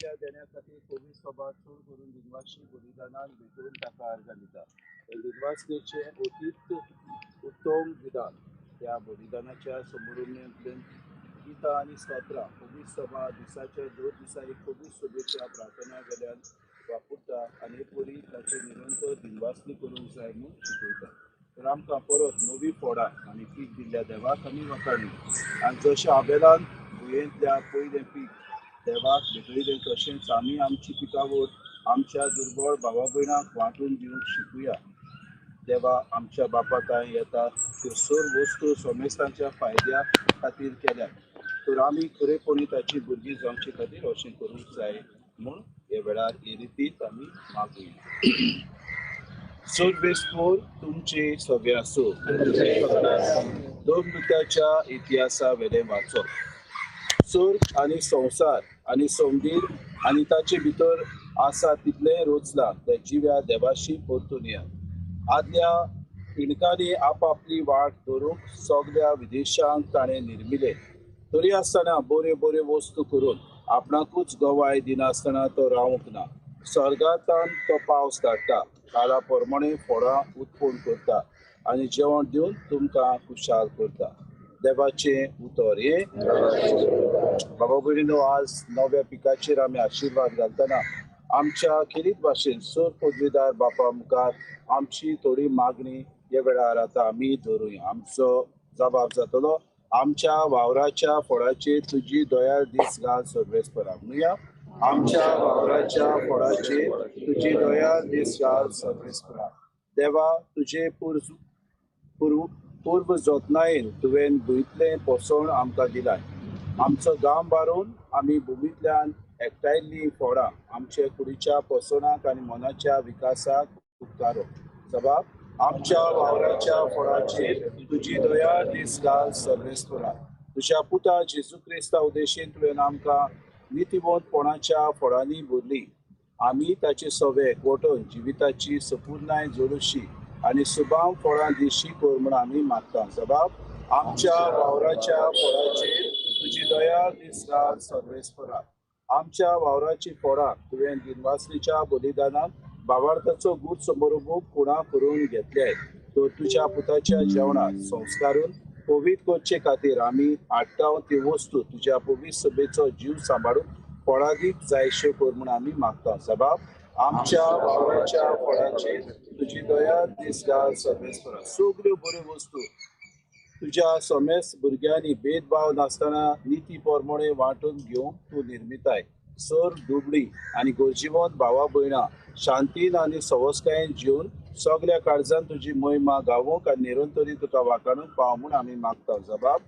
दिल्ल्या देण्या खातीर पवित्र सभा चड करून दिनवाशी बलिदानान भेटोवन ताका आर्गां दिता. दिनवासनेचें अतीत उत्तम विधान. त्या बलिदानाच्या समोरून गीता आनी स्तोत्रां पवित्र सभा दिसाच्या 2 दिसा एक पवित्र सभेच्या प्रार्थना वेल्यान वापरता आनी एक वरी ताचे निरंतर दिनवासनी करूंक जाय म्हूण शिकयता. तर आमकां परत नवी फोडां आनी पीक दिल्ल्या देवाक आमी वाखाणू. आनी जशें आबेलान भुंयेंतल्या पयलें पीक देवाक भेटयलें तशेंच आमी आमची पिकावळ आमच्या दुर्बळ भावा भयणांक वांटून दिवंक शिकूया. देवा आमच्या बापा कांय येता त्यो सर्व वस्तू समेस्तांच्या फायद्या खातीर केल्यात, तर आमी खरेपणी ताची भुरगीं जावचे खातीर अशें करूंक जाय म्हूण हे वेळार हे रितीत आमी मागूया. सर्वेस्पर तुमचे सगळे आसूं. दोन इतिहासा वेलें वाचप. स्वर्ग आनी संवसार आनी संदीर आनी ताचे भितर आसा तितलें रोचलां त्या जिव्या देवाशी परतून या. आदल्या पिणकांनी आपापली वाट धरूंक सगल्या विदेशांक ताणें निर्मिले, तरी आसतना बऱ्यो बऱ्यो वस्तू करून आपणाकूच गवाय दिनासतना तो रावंक ना. स्वर्गांतल्यान तो पावस धाडटा, काळा प्रमाणे फळां उत्पन्न करता आनी जेवण दिवन तुमकां खुशाल करता. देवाचें उतर हें. बाबा भयणीनो, आज नव्या पिकाचेर आमी आशिर्वाद घालतना आमच्या खेरीत भाशेन सर पदवीदार बापा मुखार आमची थोडी मागणी ह्या वेळार आतां आमी धरुया. आमचो जबाब जातलो, आमच्या वावराच्या फळाचेर तुजी दया दीस घाल सर्वेस्परा. म्हणुया, आमच्या वावराच्या फळाचेर तुजी दया दीस घाल सर्वेस्परा. देवा, तुजे पूर्व जतनायेन तुवें भुंयतलें पोसवण आमकां दिलाय. आमचो गांव बारून आमी भुमींतल्यान एकठांयल्लीं फळां आमच्या कुडीच्या पोसवणाक आनी मनाच्या विकासाक उपकारो. जबाब, आमच्या वावराच्या फळाचेर तुजी दया दीस घाल सर्वेस्परा. तुज्या पुता जेजू क्रिस्ता उद्देशीन तुवें आमकां नितीवंतपणाच्या फळांनी भरली. आमी ताचे सवे वटून जिविताची सपूर्णाय जोडशी आनी सुबाव फळां दिशी कर म्हूण आमी मागता. जबाब, आमच्या वावराच्या फळाचेर तुजी दया दीस घाल सर्वेस्परा. आमच्या वावराची फळां तुवें दिनवासनीच्या बलिदानान बाबार्थाचो गूट समोर कुणा करून घेतले, तर तुज्या पुताच्या जेवणात संस्कारून पवित्र करचे खातीर आमी हाडटा ती वस्तू तुज्या पवित्र सभेचो जीव सांबाळून फळादीक जायश्यो कर म्हूण आमी मागता. जबाब, आमच्या वावराच्या फळाचेर तुजी दया दीस घाल सर्वेस्परा. सगल्यो बऱ्यो वस्तू तुज्या समेस्त भुरग्यांनी भेदभाव नासतना निती प्रमाणे वांटून घेवंक तूं निर्मिताय. सर दुबळी आनी गरजेवंत भावा भयणां शांतीन आनी सवसकायेन जिवन सगल्या काळजान तुजी महिमा गावोंक आनी निरंतरी तुका वाखाणूंक पाव म्हूण आमी मागता. जबाब,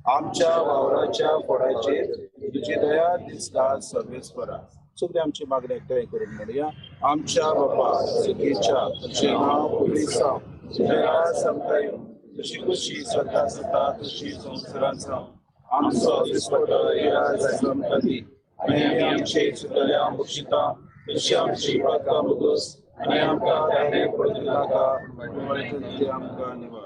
आमच्या वावराच्या फळाचेर तुजी दया दीस घाल सर्वेस्परा. सगळे आमची मागणी एकठांय करून म्हणुया. आमच्या बापा सुखीच्या, तुजें नांव पवित्र जावं, तुजें राज आमकां येवं, तुजी खुशी स्वर्गांत जाता तशी संवसारांत जावं. आमचो दिसपटो हे आयज आमकां दी आनी आमी आमचे चुकल्या बक्षिता तशी आमची पातकां भोगोस आनी आमकां धाडे पडूं नाका, पूण आमकां निवार.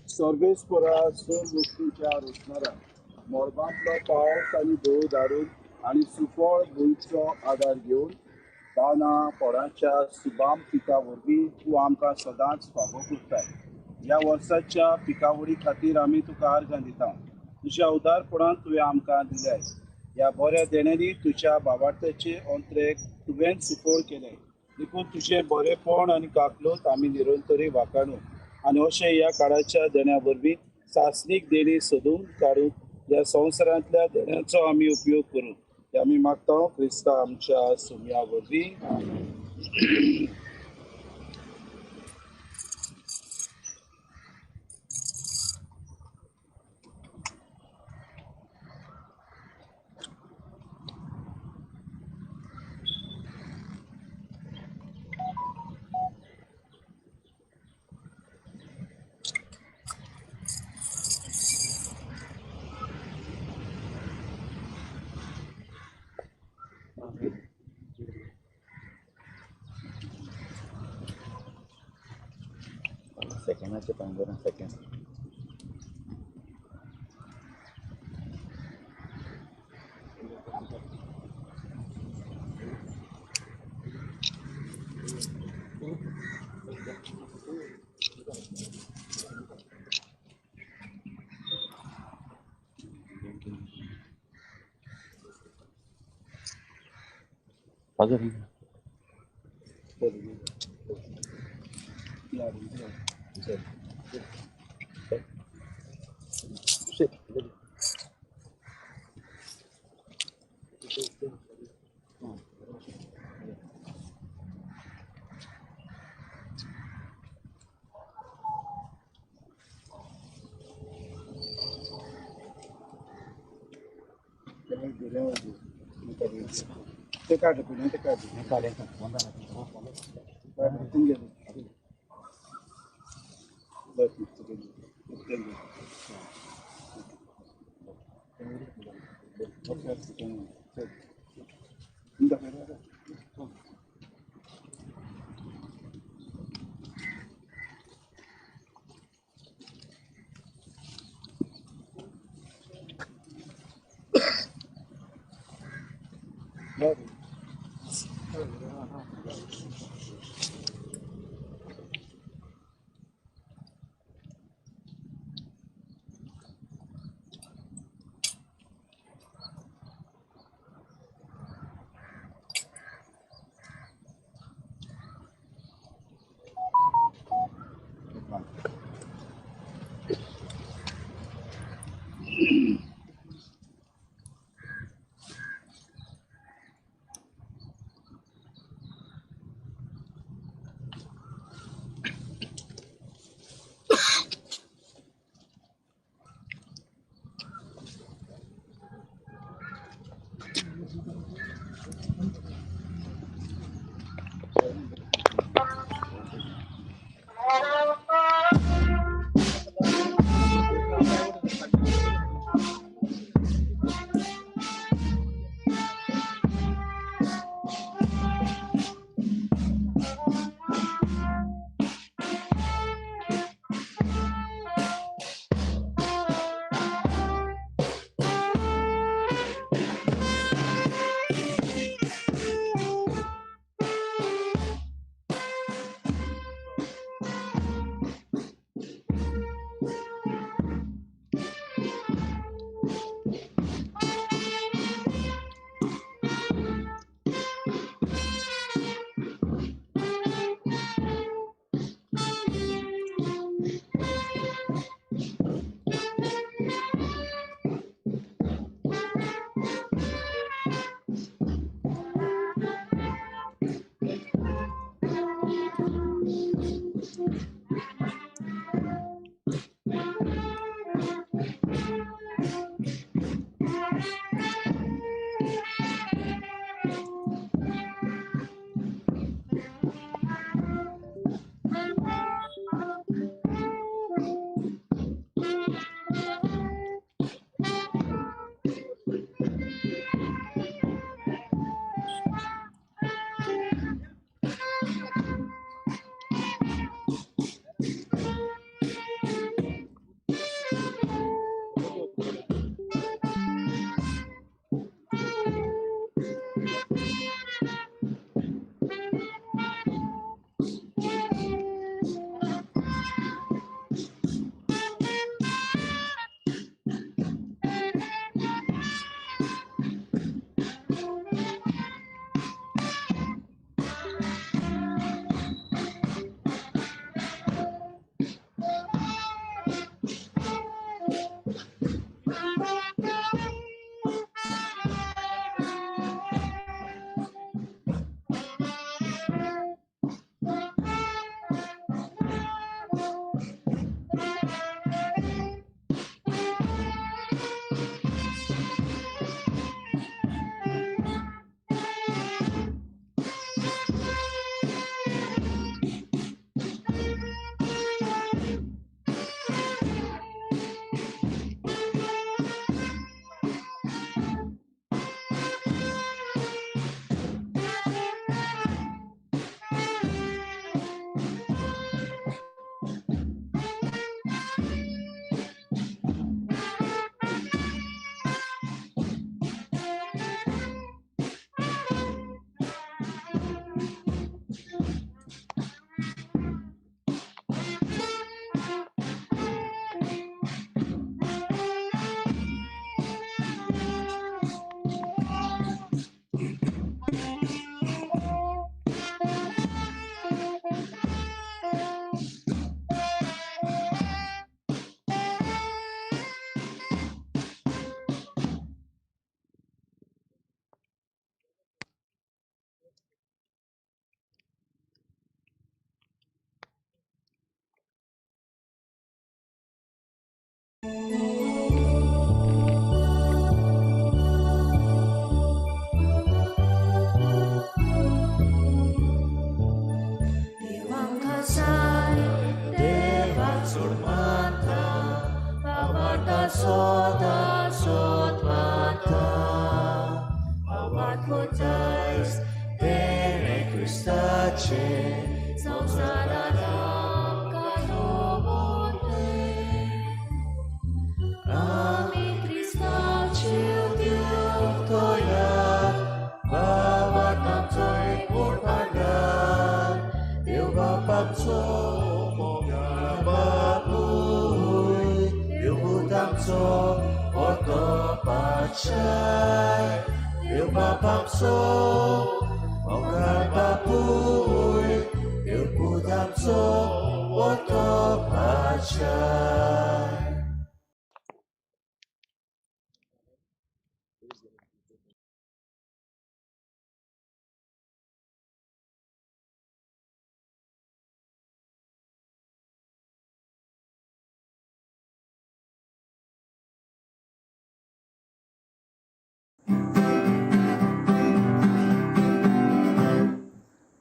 सर्वेस्परा सर्व वस्तूच्या रोचणारा मळबांतलो पावस आनी धोव धाडून आनी सुफळ भुंयचो आदार घेवन दाना फळांच्या सुबाम पिका वरवीं तूं आमकां सदांच फावो करताय. ह्या वर्साच्या पिकावळी खातीर आमी तुका आर्गां दिता. तुज्या उदारपणान तुवें आमकां दिल्याय. ह्या बऱ्या देण्यांनी तुज्या बाबार्थाचे अंत्रेक तुवें सुफळ केलें, देखून तुजें बरेपण आनी काकलूत आमी निरंतरी वाखाणू आनी अशें ह्या काळाच्या देण्या वरवीं सासणीक देणी सोदून काडून ह्या संवसारांतल्या देण्याचो आमी उपयोग करूं. ते आमी मागता क्रिस्ता आमच्या सुम्या वरवीं. सेकंडाचे 15 सेकंड.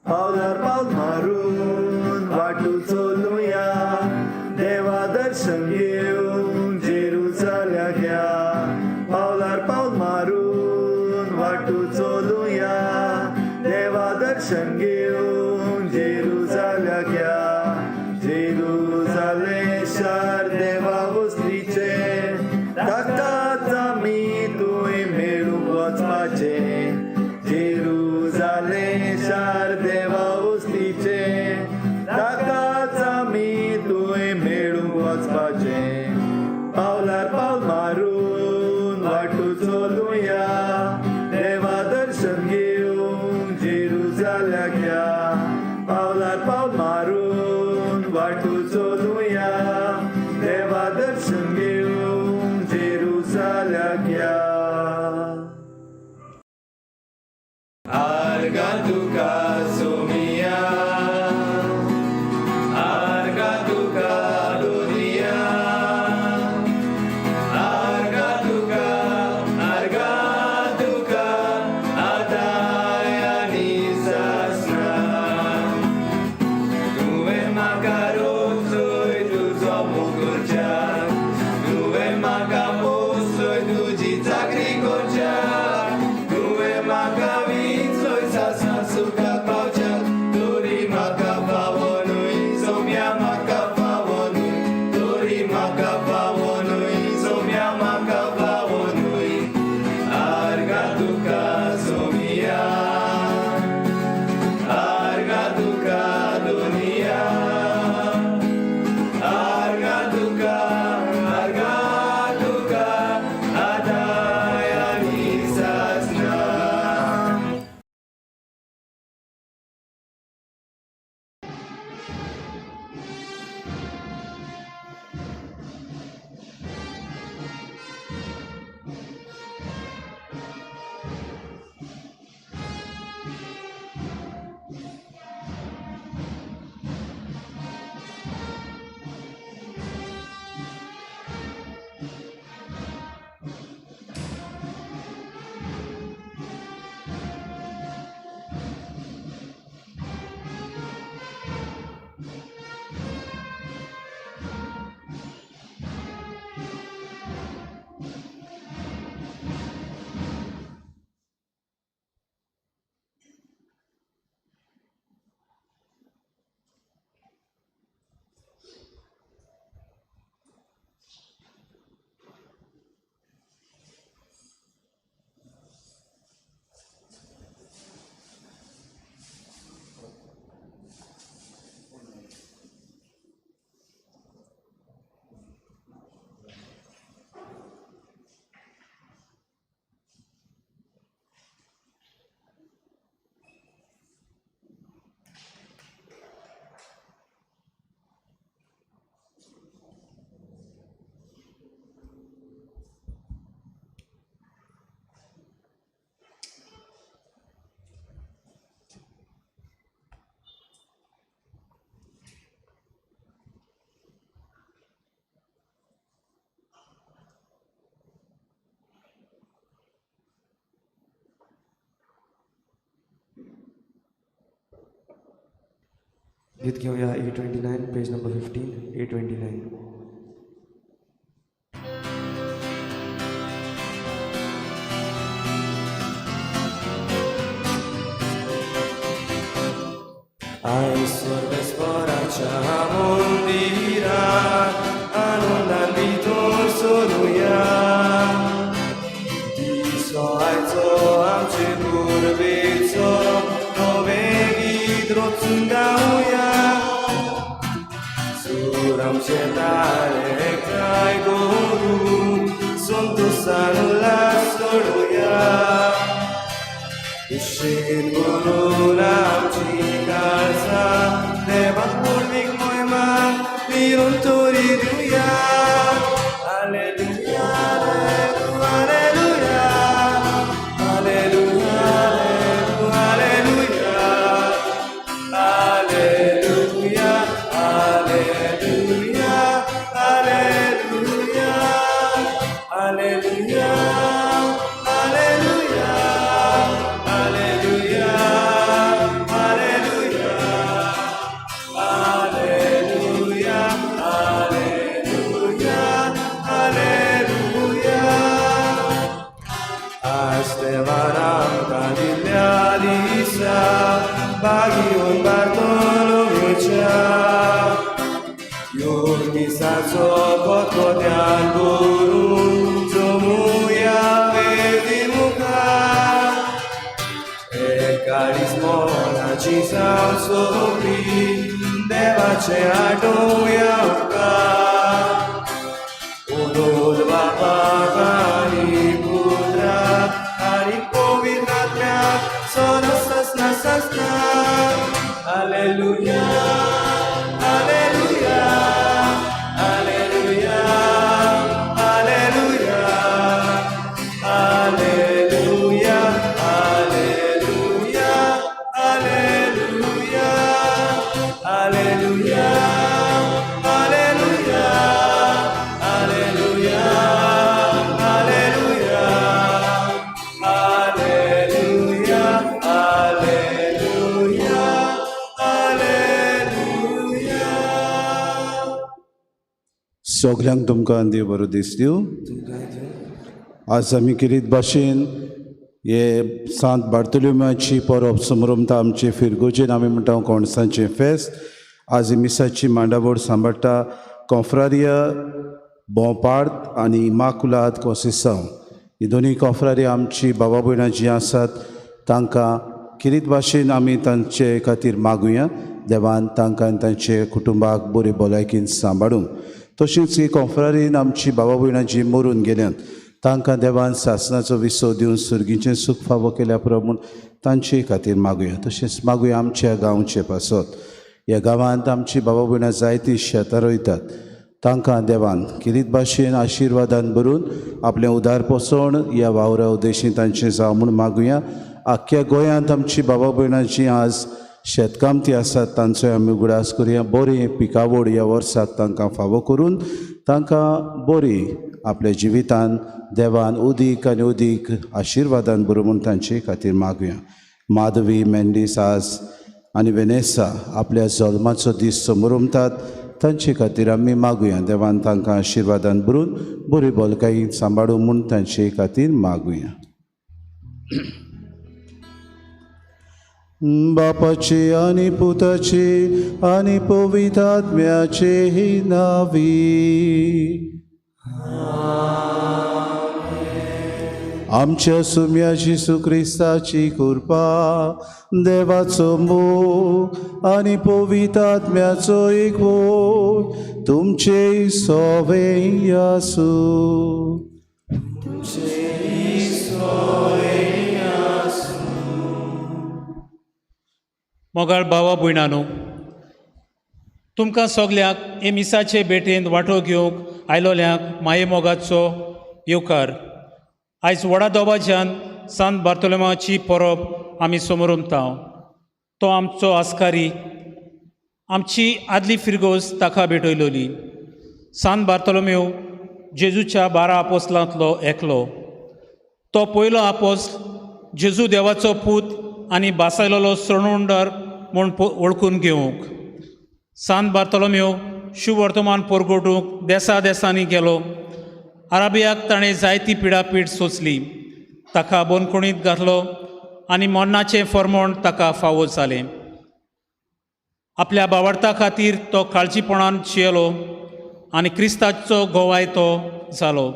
पावलार पावल मारून वाटू चलुया, देवा दर्शन घेवन जेरुजाल्याक या. पावलार पावल मारून वाटू चलुया, देवा दर्शन घेवन जेरुजाल्याक या. जेरुजालें शार देवा वस्तीचें, ताकाच आमी तुवें मेळूंक वचपाचें. जेरुजालें शार देवा वस्तीचें, ताकाच आमी तुवें मेळूंक वचपाचें. पावलार पावल मारून वाटू चलुया, देवा दर्शन घेवन जेरुजाल्याक या. पावलार पावल मारून वाटू चलुया, देवा दर्शन घेवन जेरुजाल्याक या. आर्गा तुका सोमिया, आर्गा तुका दुनिया, आर्गा तुका, आर्गा तुका आतां आनी सासना. तुवें म्हाका रोजय तुजो मोग करच्याक, गीत घेवया 829, पेज नंबर 15, 829. आयज सर्वेस्पराच्या मंदिरात आनंदान भितर सरुया. दिसो आयचो आमचे पुर्वेचो, नवें गीत रचून गावया. सूर आमचे ताळे एकठांय करून संतोसान उल्हास सोडुया. कुशीन भरून आमची काळजां देवाक व्हडवीक महिमा निरंतरी दिवया. हालेलुया, हालेलुया, हालेलुया, हालेलुया, हालेलुया, हालेलुया, हालेलुया, हालेलुया, हालेलुया, हालेलुया, हालेलुया, हालेलुया, हालेलुया, हालेलुया. आज देवान आमकां दिल्ल्या दिसा भागिवन बार्तोलोमेवच्या. येवन मिसाचो खतखत्यान करून जमुया वेदी मुखार. एकादीस मनाची जावन सोंपी देवाचे आठोवया उपकार. ओनोर बापाक आनी पुत्राक आनी पवित्र आत्म्याक सदां ससना ससना. हालेलुया, हालेलुया, हालेलुया, हालेलुया, हालेलुया, हालेलुया, हालेलुया, हालेलुया, हालेलुया, हालेलुया, हालेलुया, हालेलुया, हालेलुया, हालेलुया. सगल्यांक तुमकां देव बरो दीस दिवं. आज आमी किरीत भाशेन हे सांत बार्तोलोम्याची परब समरमता. आमचे फिरगोजेन आमी म्हणटा कोणसांचें फेस्त. आज मिसाची मांडावळ सांबाळटा कोंफ्रारिया बोंपार्त आनी इमाकुलाद कोसेसांव. ही दोनूय कोंफ्रारिया आमची बाबा भयणां जीं आसात तांकां किरीत भाशेन आमी तांचे खातीर मागुया, देवान तांकां आनी तांचे कुटुंबाक बरी भलायकीन सांबाळूंक. तशीच ही कोंफ्रारीन आमची बाबा भयणां जीं मरून गेल्यांत तांकां देवान सासनाचो विसव दिवन सुर्गीचें सूख फावो केल्या पुरो म्हूण तांचे खातीर मागुया. तशेंच मागुया आमच्या गांवचे पासत. ह्या गांवांत आमची बाबा भयणां जायतीं शेतां रोयतात, तांकां देवान किरीत भाशेन आशिर्वादान भरून आपलें उदार पोसवण ह्या वावरा उद्देशी तांचें जावं म्हूण मागुया. आख्ख्या गोंयांत आमची बाबा भयणां जीं आज शेतकामती आसात तांचोय आमी उगडास करुया. बरी पिकावळ ह्या वर्साक तांकां फावो करून तांकां बरी आपल्या जिवितान देवान उदीक आनी उदीक आशिर्वादान बरो म्हूण तांचे खातीर मागुया. माधवी मेंडीस आज आनी वेनेसा आपल्या जल्माचो दीस समरमतात, तांचे खातीर आमी मागुया. देवान तांकां आशिर्वादान भरून बरी भलकाई सांबाळूं म्हूण तांचे खातीर मागुया. बापाचे आनी पुताचे आनी पवित्र आत्म्याचे नावी. आमच्या सुम्या जेजू क्रिस्ताची कृपा, देवाचो मोग आनी पवित्र आत्म्याचो एकवट तुमचे सोवे आसूं. मोगाळ भावा भयणानो, तुमकां सगल्यांक हे मिसाचे भेटेंत वांटो घेवंक आयलोल्यांक माये मोगाचो येवकार. आयज व्हडा दबाज्यान सांत बार्तोलोमाची परब आमी समरमता. तो आमचो आस्कारी, आमची आदली फिरगोज ताका भेटयलोली. सांत बार्तोलोमेव जेजूच्या 12 आपोसलांतलो एकलो. तो पयलो आपोस जेजू देवाचो पूत आनी बासायलोलो सणुंडर म्हूण वळखून घेवंक. सांत बार्तोलोम्यो शुवर्तमान पोरगोटूंक देसा देसांनी गेलो. आराबियाक ताणें जायती पिडापीड सोंसली. ताका बंदखणींत घातलो आनी मरणाचें फर्मोण ताका फावो जालें. आपल्या बावडता खातीर तो काळजीपणान जियेलो आनी क्रिस्ताचो गोवाय तो जालो.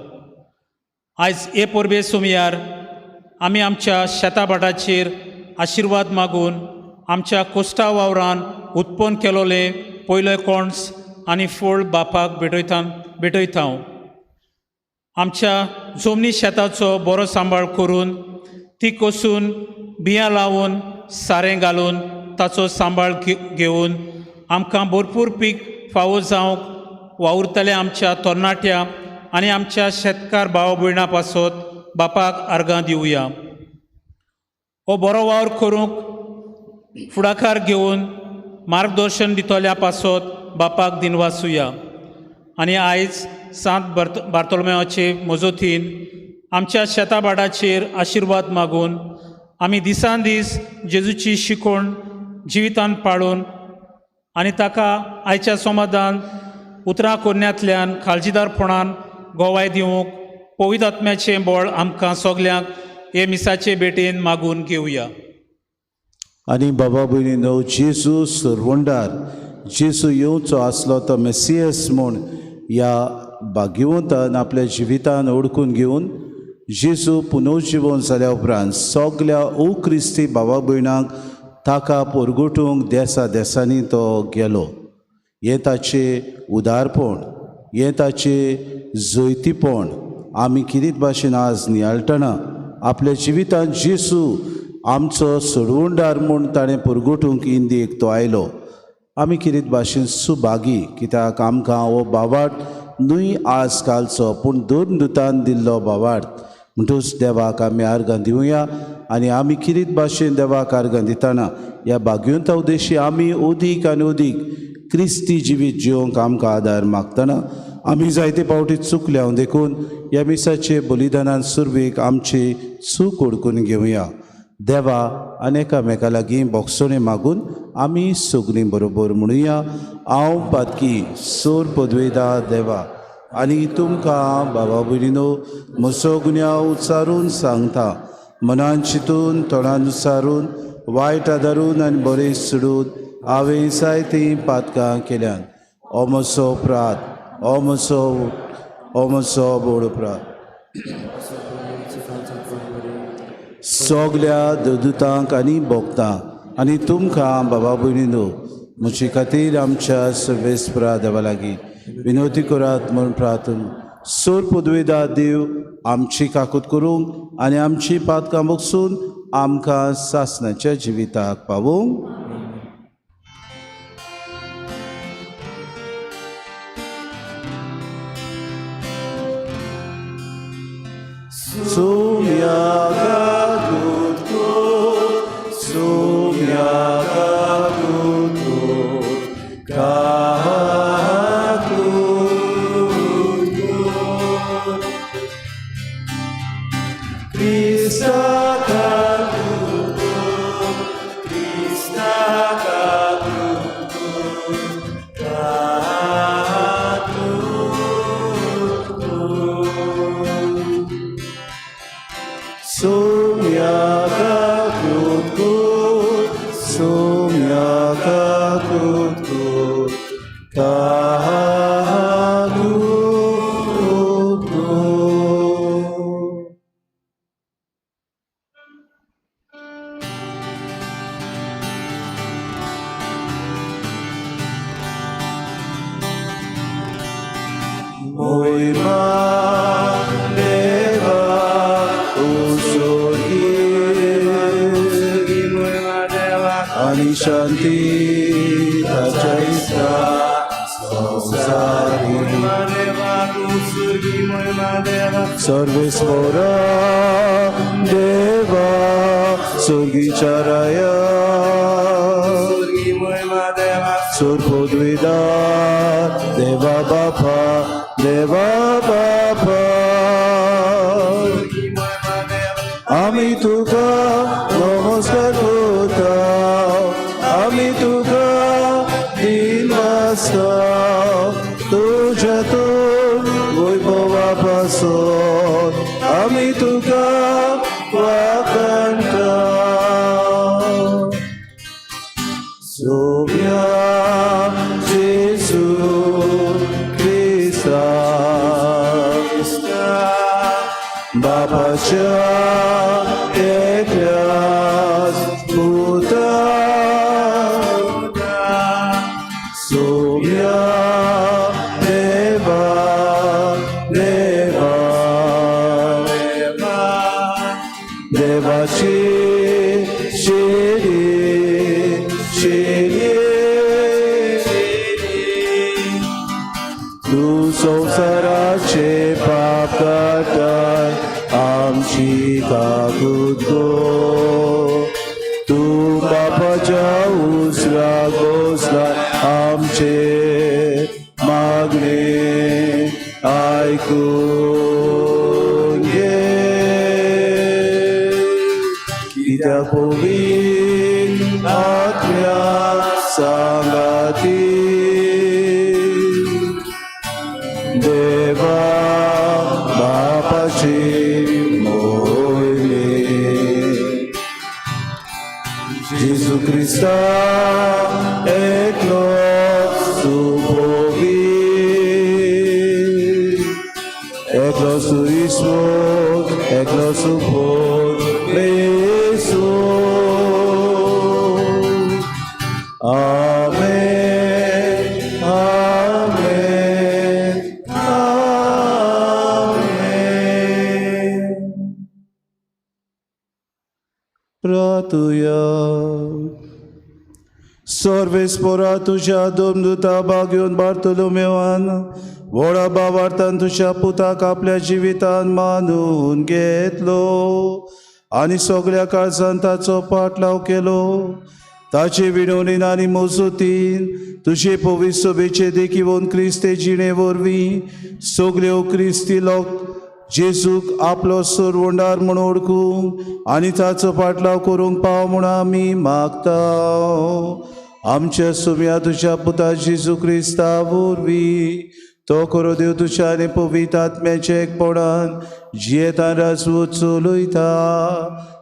आयज हे परबे सुमयार आमी आमच्या शेताभाटाचेर आशिर्वाद मागून आमच्या कोश्टा वावरान उत्पन्न केलोलें पयलें कोण्स आनी फळ बापाक भेटयता. आमच्या जमनी शेताचो बरो सांबाळ करून ती कोसून बियां लावन सारें घालून ताचो सांबाळ घेवन आमकां भरपूर पीक फावो जावंक वावुरतले आमच्या तरणाट्या आनी आमच्या शेतकार भाव भयणां पासत बापाक आर्गां दिवया. हो बरो वावर करूंक फुडाकार घेवन मार्गदर्शन दितल्या पासत बापाक दिनवासुया. आनी आयज सांत बार्तोलोमेवाचे मजतीन आमच्या शेताभाटाचेर आशिर्वाद मागून आमी दिसान दीस जेजूची शिकवण जिवितान पाळून आनी ताका आयच्या समाधान उतरां कोन्यांतल्यान काळजीदारपणान गोवाय दिवंक पवित्र आत्म्याचें बळ आमकां सगल्यांक हे मिसाचे भेटेन मागून घेवया. आनी बाबा भयणीनो, जेजू सरवंडार जेजू येवचो आसलो तो मेसियस म्हूण ह्या भाग्यवंतान आपल्या जिवितान ओडकून घेवन जेजू पुनर्जिवन जाल्या उपरांत सगल्या ओ क्रिस्ती बाबा भयणांक ताका पोरगोटूंक देसा देसांनी तो गेलो. हें ताचें उदारपण, हें ताचें जैतीपण आमी कितें भाशेन आज नियाळटना आपल्या जिवितांत जेजू आमचो सोडवणदार म्हूण ताणें परगटूंक इंदीक तो आयलो. आमी कितें भाशेन सुभागी कित्याक आमकां हो बावाट न्हय आज कालचो पूण दोन दुतान दिल्लो बावाट. म्हणटूच देवाक आमी आर्गां दिवया आनी आमी कितें भाशेन देवाक आर्गां दितना ह्या भाग्यवंता उद्देशी आमी अदीक आनी अदीक क्रिस्ती जिवीत जिवंक आमकां आदार मागतना आमी जायते फावटी चुकल्या देखून ह्या मिसाचे बलिदानान सुरवेक आमची चूक ओडकून घेवया. देवा आनी एकामेका लागीं बोगसणे मागून आमी सगळीं बरोबर म्हणुया, हांव पातकी सोर पदवेदा देवा आनी तुमकां बाबा भयणीनो म्हजो गुन्यांव उच्चारून सांगता. मनान चिंतून तोंडान उच्चारून वायट आदारून आनी बरें सोडून हांवें जायतीं पातकां केल्यात. हो म्हजो अपराध, हो म्हजो, हो म्हजो व्हड अपराध. सगल्या देवदूतांक आनी भोगतां आनी तुमकां बाबा भयणीनो म्हजे खातीर आमच्या सर्वेस्परा देवा लागीं विनवती करात म्हूण प्रार्थना. सोर पदवेदा देव आमची काकूत करूंक आनी आमची पातकां बगसून आमकां सासणाच्या जिविताक पावोवंक. शांती ताच्या संसारी सर्वेस्वरा देवा स्वर्गीच्या राया सोरपोद्विदा देवा बापा देवा बापा आमी तुका नमस्कार करता, आमी तुका दिनवासता. पासोत आमी तुका वाखाणटा. सोम्या जेजू क्रिस्ता, बापाच्या एकल्याच पुता, सोम्या देवा देवा देवाची शिरी शिरी, तूं संवसाराचे पाप काडटाय, आमची काकूत कर. तूं बापाच्या उजव्याक बसलाय, आमचे मागणे आयकून घे. कित्याक पवित्र आत्म्या सांगाती देवा बापाची मोहिमे जेजू क्रिस्ता एकलो सुपोवी, एकलो सुईश्वर, एकलो सुपोर. आमेन, आमेन, आमेन. प्रार्थुया. सर्वेस्पोरा, तुज्या देवदुता भाग्योन बार्तोलोमेवान व्हडा भावार्थान तुज्या पुताक आपल्या जिवितान मानून घेतलो आनी सगळ्या काळजान ताचो पाटलाव केलो. ताचे विनवणीन आनी मजतीन तुजे पवित्र सभेचे देखीवन क्रिस्ते जिणे वरवीं सगल्यो क्रिस्ती लोक जेजूक आपलो सरवंडार म्हूण वळखूंक आनी ताचो पाटलाव करूंक पाव म्हूण आमी मागता, आमच्या सुम्या तुज्या पुता जेजू क्रिस्ता वरवीं. तो खरो देव तुज्या आनी पवित्र आत्म्याच्या एकपणान जियेता, राजवट चलयता,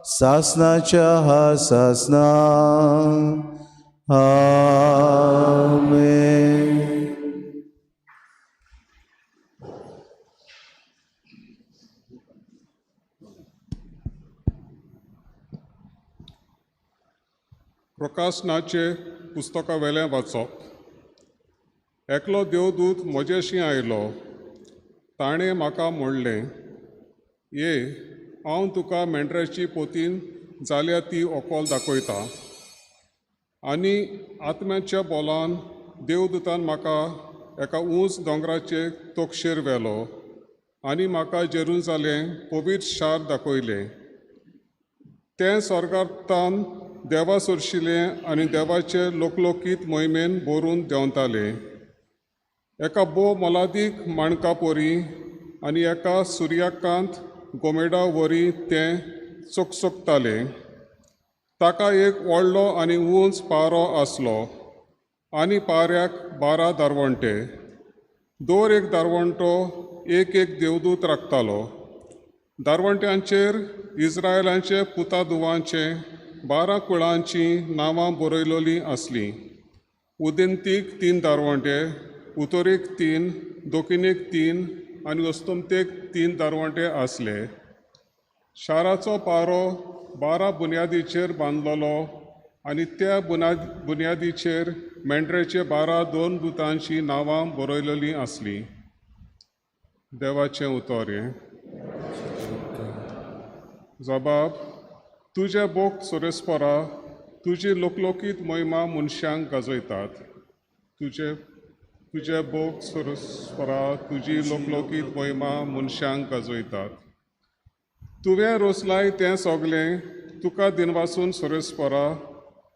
सासनाच्या हा सासना. आमेन. प्रकाशनाचे पुस्तका वेलें वाचप. एकलो देवदूत म्हजेशी आयलो. ताणें म्हाका म्हणलें, ये, हांव तुका मेंढराची पोतीन जाल्या ती व्हंकल दाखयता. आनी आत्म्याच्या बोलान देवदूतान म्हाका एका ऊंच दोंगराचे तोक्षेर व्हेलो आनी म्हाका जेरुजालेम पवित्र शार दाखयलें. तें स्वर्गांतल्यान देवा सरशिलें आनी देवाचे लोकलोकीत मोहिमेन भरून देंवतालें. एका भोव मोलादीक माणका परी आनी एका सुर्याकांत गोमेडा वरी तें चकचकतालें. ताका एक व्हडलो आनी उंच पारो आसलो आनी पाऱ्याक 12 दारवंटे. दर एक दारवंटो एक एक देवदूत राखतालो. दारवंट्यांचेर इस्रायलांचे पुता धुवांचे 12 कुळांचीं नांवां बरयलोलीं आसलीं. उदेंतीक 3 दारवंटे, उतरेक 3, दक्षिणेक 3 आनी अस्तंतेक 3 दारवंटे आसले. शाराचो पारो 12 बुन्यादीचेर बांदलेलो आनी त्या बुन्यादीचेर मेंढराचे 12 दोन दुतांचीं नांवां बरयलेलीं आसलीं. देवाचें उतर हें. जबाब. तुजे बोक सोरेस्परा, तुजी लोकलोकीत मोहिमा मनशांक गाजयतात. तुजे बोक सोरेस्परा, तुजी लोकलोकीत मोहिमा मनशांक गाजयतात. तुवें रोसलाय तें सगलें तुका दिनवासून सोरेस्परा.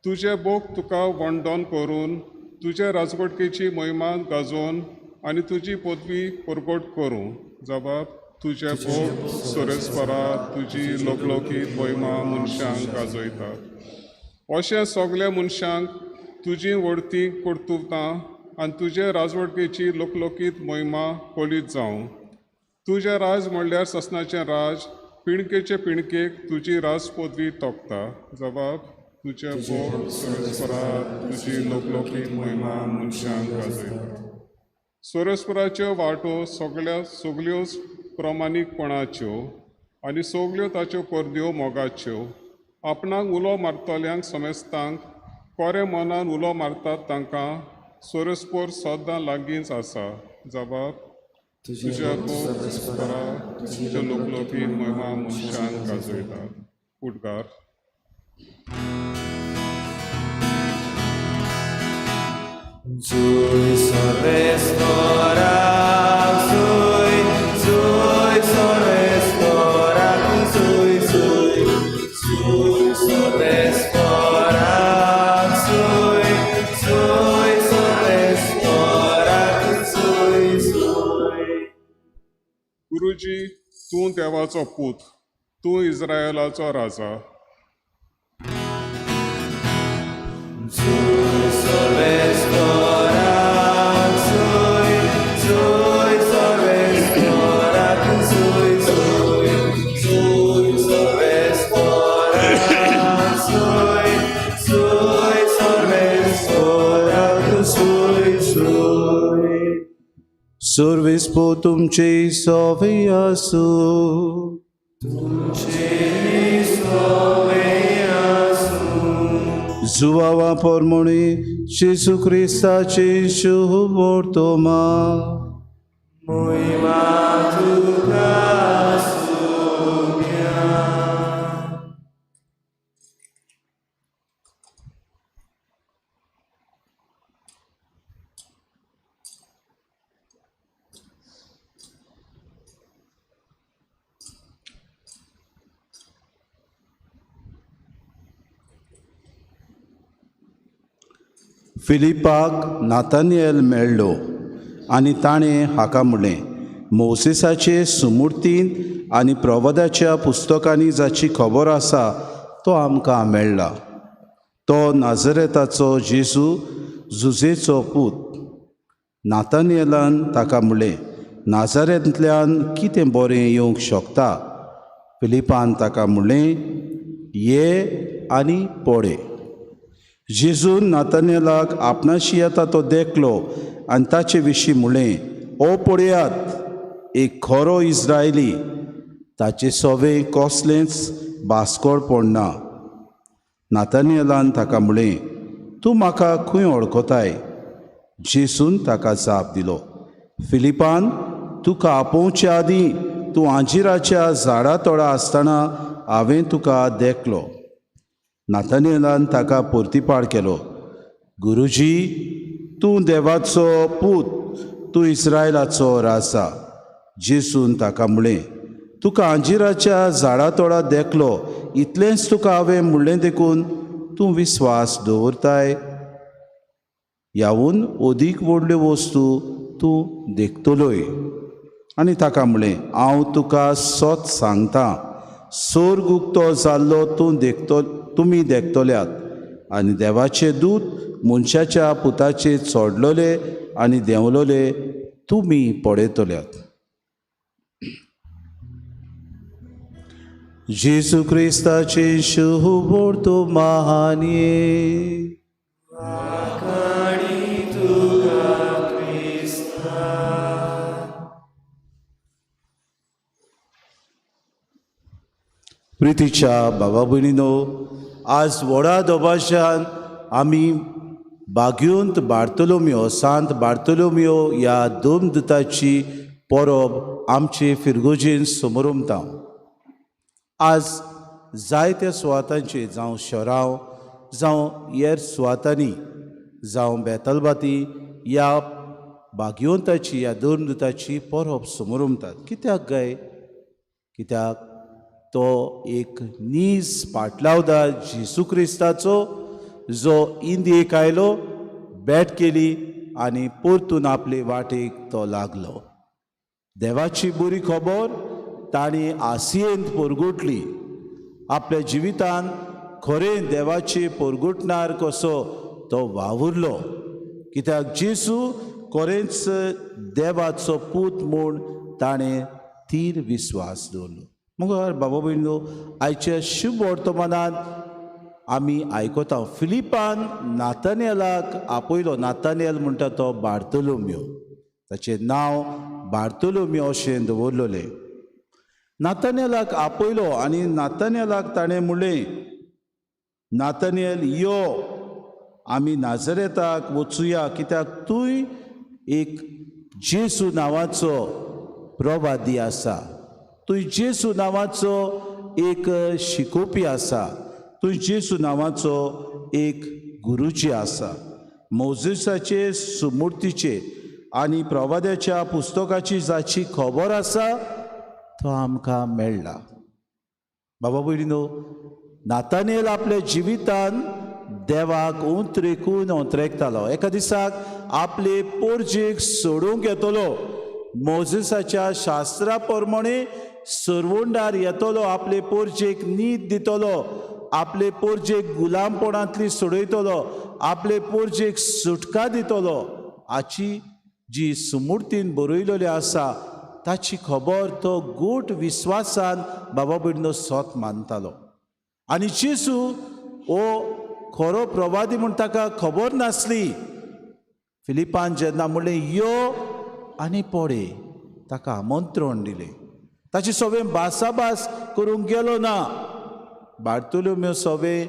तुजे बोक तुका वंडन करून, तुजे राजवटकेची मोहिमा गाजोवन आनी तुजी पदवी परगट करूं. जबाब. तुजे बोक सोरेस्परा, तुजी लोकलोकीत मोहिमा मनशांक गाजयतात. अशें सगल्या मनशांक तुजी व्हडती कर्तुतां आनी तुजे राजवटकेची लोकलोकीत मोहिमा कळीत जावं. तुजें राज म्हणल्यार ससनाचें राज, पिणकेचे पिणकेक तुजी राज पदवी तोपता. जबाब: तुजें बोट सोरेस्परा, तुजी लोकलोकीत मोहिमा मनशांक गाजयता. सोरेस्पराच्यो वाटो सगळ्या सगल्योच प्रमाणीकपणाच्यो आनी सगल्यो ताच्यो करद्यो मोगाच्यो. आपणाक उलो मारतल्यांक समेस्तांक, कोरे मनान उलो मारतात तांकां सोरेस्पोर सदां लागींच आसा. जबाब: तुज्या बोट, तुज्या लोकलोकीत मोहिमा मनशांक गाजयतात. उद्गार. Zui sorrestorak, zui, zui sorrestorak, zui, zui, zui sorrestorak, zui, zui sorrestorak, zui, zui. गुरुजी, तूं देवाचो पूत, तूं इस्रायलाचो राजा. Zui sorrestorak, zui, zui sorrestorak, zui, zui, zui sorrestorak, zui, zui sorrestorak, zui, zui. सुर्विस्पो तुमची सोवे आसूं. जुवावा पोरमोणी जेजू क्रिस्ताची शुभोर्तोमा. फिलिपाक नातानियल मेळ्ळो आनी ताणें हाका म्हणलें, मोसेसाचे सुमुर्तींत आनी प्रवादाच्या पुस्तकांनी जाची खबर आसा तो आमकां मेळ्ळा, तो नाजरेताचो जेजू, जुजेचो पूत. नातानियलान ताका म्हणलें, नाजारेंतल्यान कितें बरें येवंक शकता? फिलिपान ताका म्हणलें, ये आनी पळय. जेजून नातानेलाक आपणाशी येता तो देखलो आनी ताचे विशीं म्हणलें, ओ पळयात, एक खरो इस्रायली, ताचे सोवे कसलेंच बास्कोळ पडना. नातानियलान ताका म्हणलें, तूं म्हाका खंय वळखताय? जेजून ताका जाप दिलो, फिलिपान तुका आपोवचे आदीं तूं आंजिराच्या झाडा तोडा आसतना हांवें तुका देखलो. नातानियलान ताका परतिपाळ केलो, गुरुजी, तूं देवाचो पूत, तूं इस्रायलाचो राजा. जेजून ताका म्हणलें, तुका आंजिराच्या झाडा तोडा देखलो इतलेंच तुका हांवें म्हणलें देखून तूं विस्वास दवरताय? ह्यावून अदीक व्हडल्यो वस्तू तूं देखतलोय. आनी ताका म्हणलें, हांव तुका सत सांगता, सोर्ग उक्तो जाल्लो तूं देखतो, तुमी देखतल्यात आनी देवाचे दूत मनशाच्या पुताचे चोडलोले आनी देंवलोले तुमी पळयतल्यात. जेजू क्रिस्ताचे शुभोर्तो महानये. प्रितीच्या बाबा भयणीनो, आज व्हडा दबाज्यान आमी बाग्योंत बार्तोलोमियो, सांत बार्तोलोमियो ह्या दोमदुताची परब आमचे फिरगोजेन समरमता. आज जायत्या सुवातांचेर, जावं शराव, जावं हेर सुवातांनी, जावं बेतलबाती, ह्या बाग्योंताची, ह्या दोमदुताची परब समरमतात. कित्याक काय? कित्याक तो एक नीज पाटलावदार जेजू क्रिस्ताचो, जो इंदियेक आयलो, भेट केली आनी परतून आपले वाटेक तो लागलो. देवाची बरी खबर तांणी आसियेंत परगुटली. आपल्या जिवितान खरें देवाची परगुटणार कसो तो वावुरलो, कित्याक जेजू खरेंच देवाचो पूत म्हूण ताणें थीर विस्वास दवरलो. मगर बाबा भयणीनो, आयच्या शुभ वर्तमानांत आमी आयकता फिलिपान नातानेलाक आपयलो. नातानेल म्हणटा तो बार्तोलोमियो, ताचें नांव बार्तोलोमियो अशें दवरलेलें. नातानेलाक आपयलो आनी नातानेलाक ताणें म्हणलें, नातानेल यो, आमी नाजरेताक वचुया, कित्याक तूं एक जेसू नांवाचो प्रवादी आसा, तूं जेसू नांवाचो एक शिकोवपी आसा, तूं जेसू नांवाचो एक गुरुजी आसा. मोजेसाचे सुमूर्तीचे आनी प्रवाद्याच्या पुस्तकाची जाची खबर आसा तो आमकां मेळ्ळा. बाबा भयणीनो, नातानेल आपल्या जिवितान देवाक उंतरेकून ओंतरेकतालो. एका दिसाक आपले पोरजेक सोडूंक येतलो, मोजेसाच्या शास्त्रा प्रमाणे सरवंडार येतलो, आपले पोरजेक नीत दितलो, आपले पोरजेक गुलामपणांतली सोडयतलो, आपले पोरजेक सुटका दितलो. हाची जी सुमूर्तीन बरयलेली आसा ताची खबर तो गोट विस्वासान बाबा भयणीनो सोत मानतालो. आनी जेजू हो खरो प्रवादी म्हूण ताका खबर नासली. फिलिपान जेन्ना म्हणलें यो आनी पळय, ताका आमंत्रण दिलें, ताची सगळें भासाभास करूंक गेलो ना. बार्तोलोमियो सगळें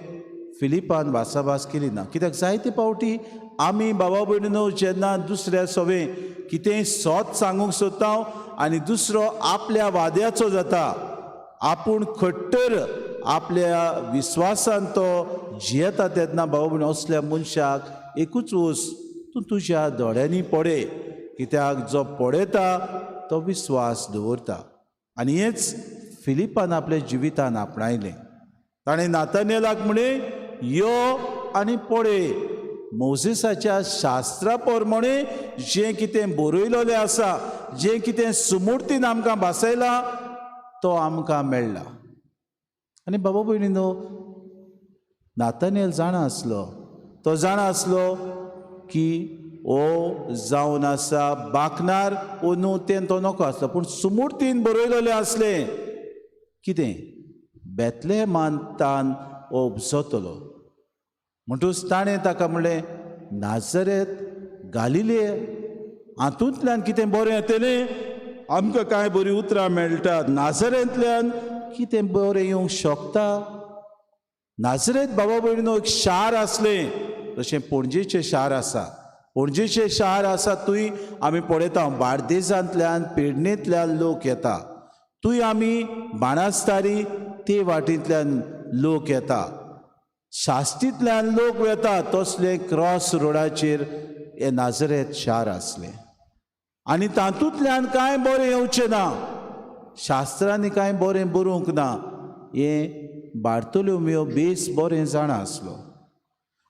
फिलिपान भासाभास केली ना, कित्याक जायते फावटी आमी बाबा भयणीनो जेन्ना दुसऱ्या सगळें कितेंय सोत सांगूंक सोदता आनी दुसरो आपल्या वाद्याचो जाता, आपूण खट्टर आपल्या विस्वासान तो जियेता, तेन्ना बाबा भयणी असल्या मनशाक एकूच वस, तूं तुज्या दोळ्यांनी पळय, कित्याक जो पळयता तो विस्वास दवरता. आनी हेंच फिलिपान आपल्या जिवितान आपणायलें. ताणें नातानेलाक म्हणलें यो आनी पळय, मोजेसाच्या शास्त्रा प्रमाणे जें कितें बरयलेलें आसा, जें कितें सुमूर्तीन आमकां भासयलां तो आमकां मेळ्ळा. आनी बाबा भयणीनो, नातानेल जाणा आसलो, तो जाणा आसलो की ओ जावन आसा बाकनार ओ न्हू तें तो नको आसलो, पूण सुमूर्तीन बरयलेलें आसलें कितें बेतलेहमान तान हो उपजतलो. म्हणटूच ताणें ताका म्हणलें नाजरेत गालिले हातूंतल्यान कितें बरें येतलें, आमकां कांय बरीं उतरां मेळटात, नाजरेंतल्यान कितें बरें येवंक शकता. नाजरेत बाबा भयणीनो एक शार आसलें, जशें पणजेचें शार आसा. पणजेचें शार आसा थंय आमी पळयता बार्देजांतल्यान पेडणेंतल्यान लोक येता, थंय आमी बाणास्तारी ते वाटेंतल्यान लोक येता, शास्तींतल्यान लोक वेता, तसले क्रॉस रोडाचेर हें नाजरेत शार आसलें. आनी तातूंतल्यान कांय बरें येवचें ना, शास्त्रांनी कांय बरें बरोवंक ना, हें बार्तोलोमियो बेस बरें जाणा आसलो.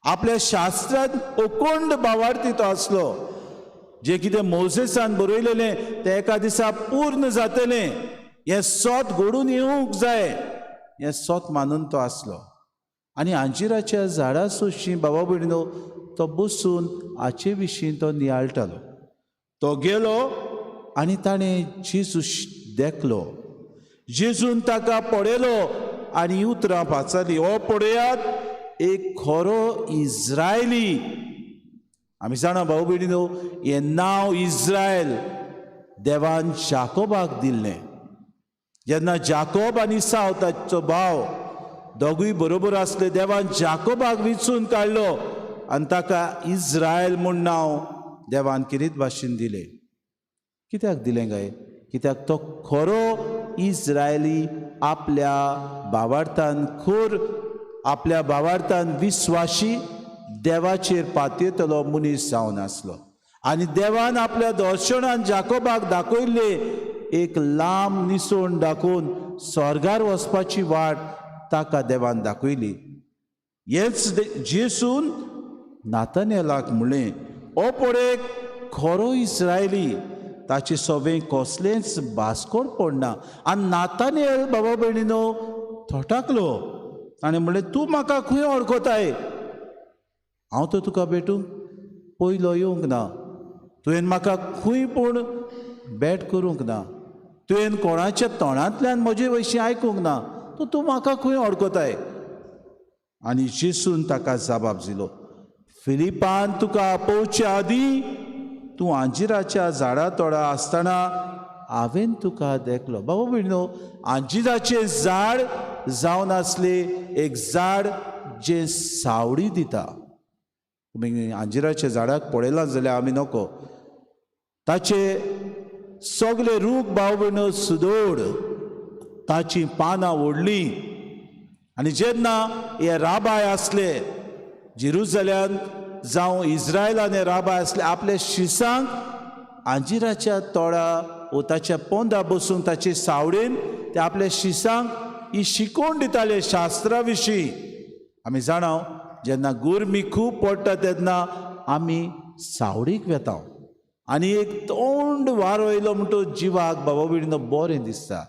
आपल्या शास्त्रांत अकोंड बावार्थी तो आसलो. जें कितें मोजेसान बरयलेलें तें एका दिसा पूर्ण जातलें, हें सोत घडून येवंक जाय, हें सोत मानून तो आसलो. आनी आंजिराच्या झाडा सोशी बाबा भयणीनो तो बसून हाचे विशीं तो नियाळटालो. तो गेलो आनी ताणें जेजू देखलो, जेजून ताका पळयलो आनी उतरां पाचारलीं, हो पळयात एक खरो इज्रायली. आमी जाणा भाऊ भयणीनो, हें नांव इज्रायल देवान जाकोबाक दिल्लें. जेन्ना जाकोब आनी साव ताचो भाव दोगूय बरोबर आसले, देवान जाकोबाक विचून काडलो आनी ताका इज्रायल म्हूण नांव देवान किरीत भाशेन दिलें. कित्याक दिलें काय? कित्याक तो खरो इज्रायली आपल्या भावार्थान खोर, आपल्या भावार्थान विस्वाशी, देवाचेर पातयेतलो मनीस जावन आसलो. आनी देवान आपल्या दर्शनान जाकोबाक दाखयल्ले एक लांब निसण दाखोवन स्वर्गार वचपाची वाट ताका देवान दाखयली. हेच जेसून नातानेलाक म्हणलें, हो पळय खरो इस्रायली, ताचे सवें कसलेंच भास्कोड पडना. आनी नातानेल बाबा भयणीनो थटाकलो. ताणें म्हणलें, तूं म्हाका खंय वळखताय? हांव तर तुका भेटूंक पयलो येवंक ना, तुवें म्हाका खंय पूण भेट करूंक ना. तुवें कोणाच्या तोंडांतल्यान म्हजे विशीं आयकूंक ना, तो तूं म्हाका खंय अडकताय? आनी जेसून ताका जबाब दिलो, फिलिपान तुका आपोवचे आदीं तूं आंजिराच्या झाडा तोडा आसतना हांवें तुका देखलो. बाबा भयणो, आंजिराचें झाड जावन आसलें एक झाड जें सावळी दिता. तुमी आंजिराच्या झाडाक पळयलां जाल्यार आमी नको, ताचे सगळे रूख भाव भयणो सुदोड, ताचीं पानां व्हडलीं. आनी जेन्ना हे राबाय आसले जेरुजल्यान जावं इस्रायलान, हे राबाय आसले आपल्या शिसांक आंजिराच्या तोडा वो ताच्या पोंदा बसून ताचे सावळेन ते आपल्या शिसांक ही शिकोवन दिताले शास्त्रा विशीं. आमी जाणा, जेन्ना गरमी खूब पडटा तेन्ना आमी सावळीक वेता आनी एक तोंड वारो येयलो म्हणटच जिवाक बाबा भयणीनो बरें दिसता.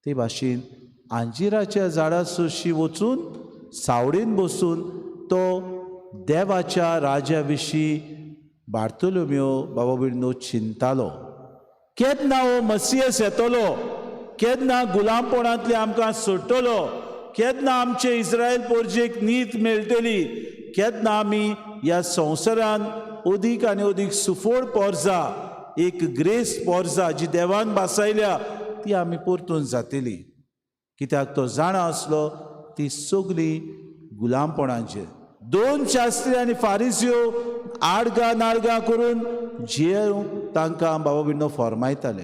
ते भाशेन आंजिराच्या झाडा सोशी वचून सावळेन बसून तो देवाच्या राजा विशीं बार्तोलोमियो बाबा भयणीनो चिंतालो, केन्ना हो मसियस येतलो, केन्ना गुलामपणांतले आमकां सोडटलो, केन्ना आमचे इस्रायल पोरजेक नीत मेळटली, केन्ना आमी ह्या संवसारान अदीक आनी अदीक सुफोड पोरजा, एक ग्रेस पोरजा जी देवान भासायल्या ती आमी परतून जातली. कित्याक तो जाणा आसलो ती सगळी गुलामपणाचेर. दोन शास्त्री आनी फारिस्यो आडगां नाडगां करून जियेवंक तांकां बाबा भयणो फॉर्मायताले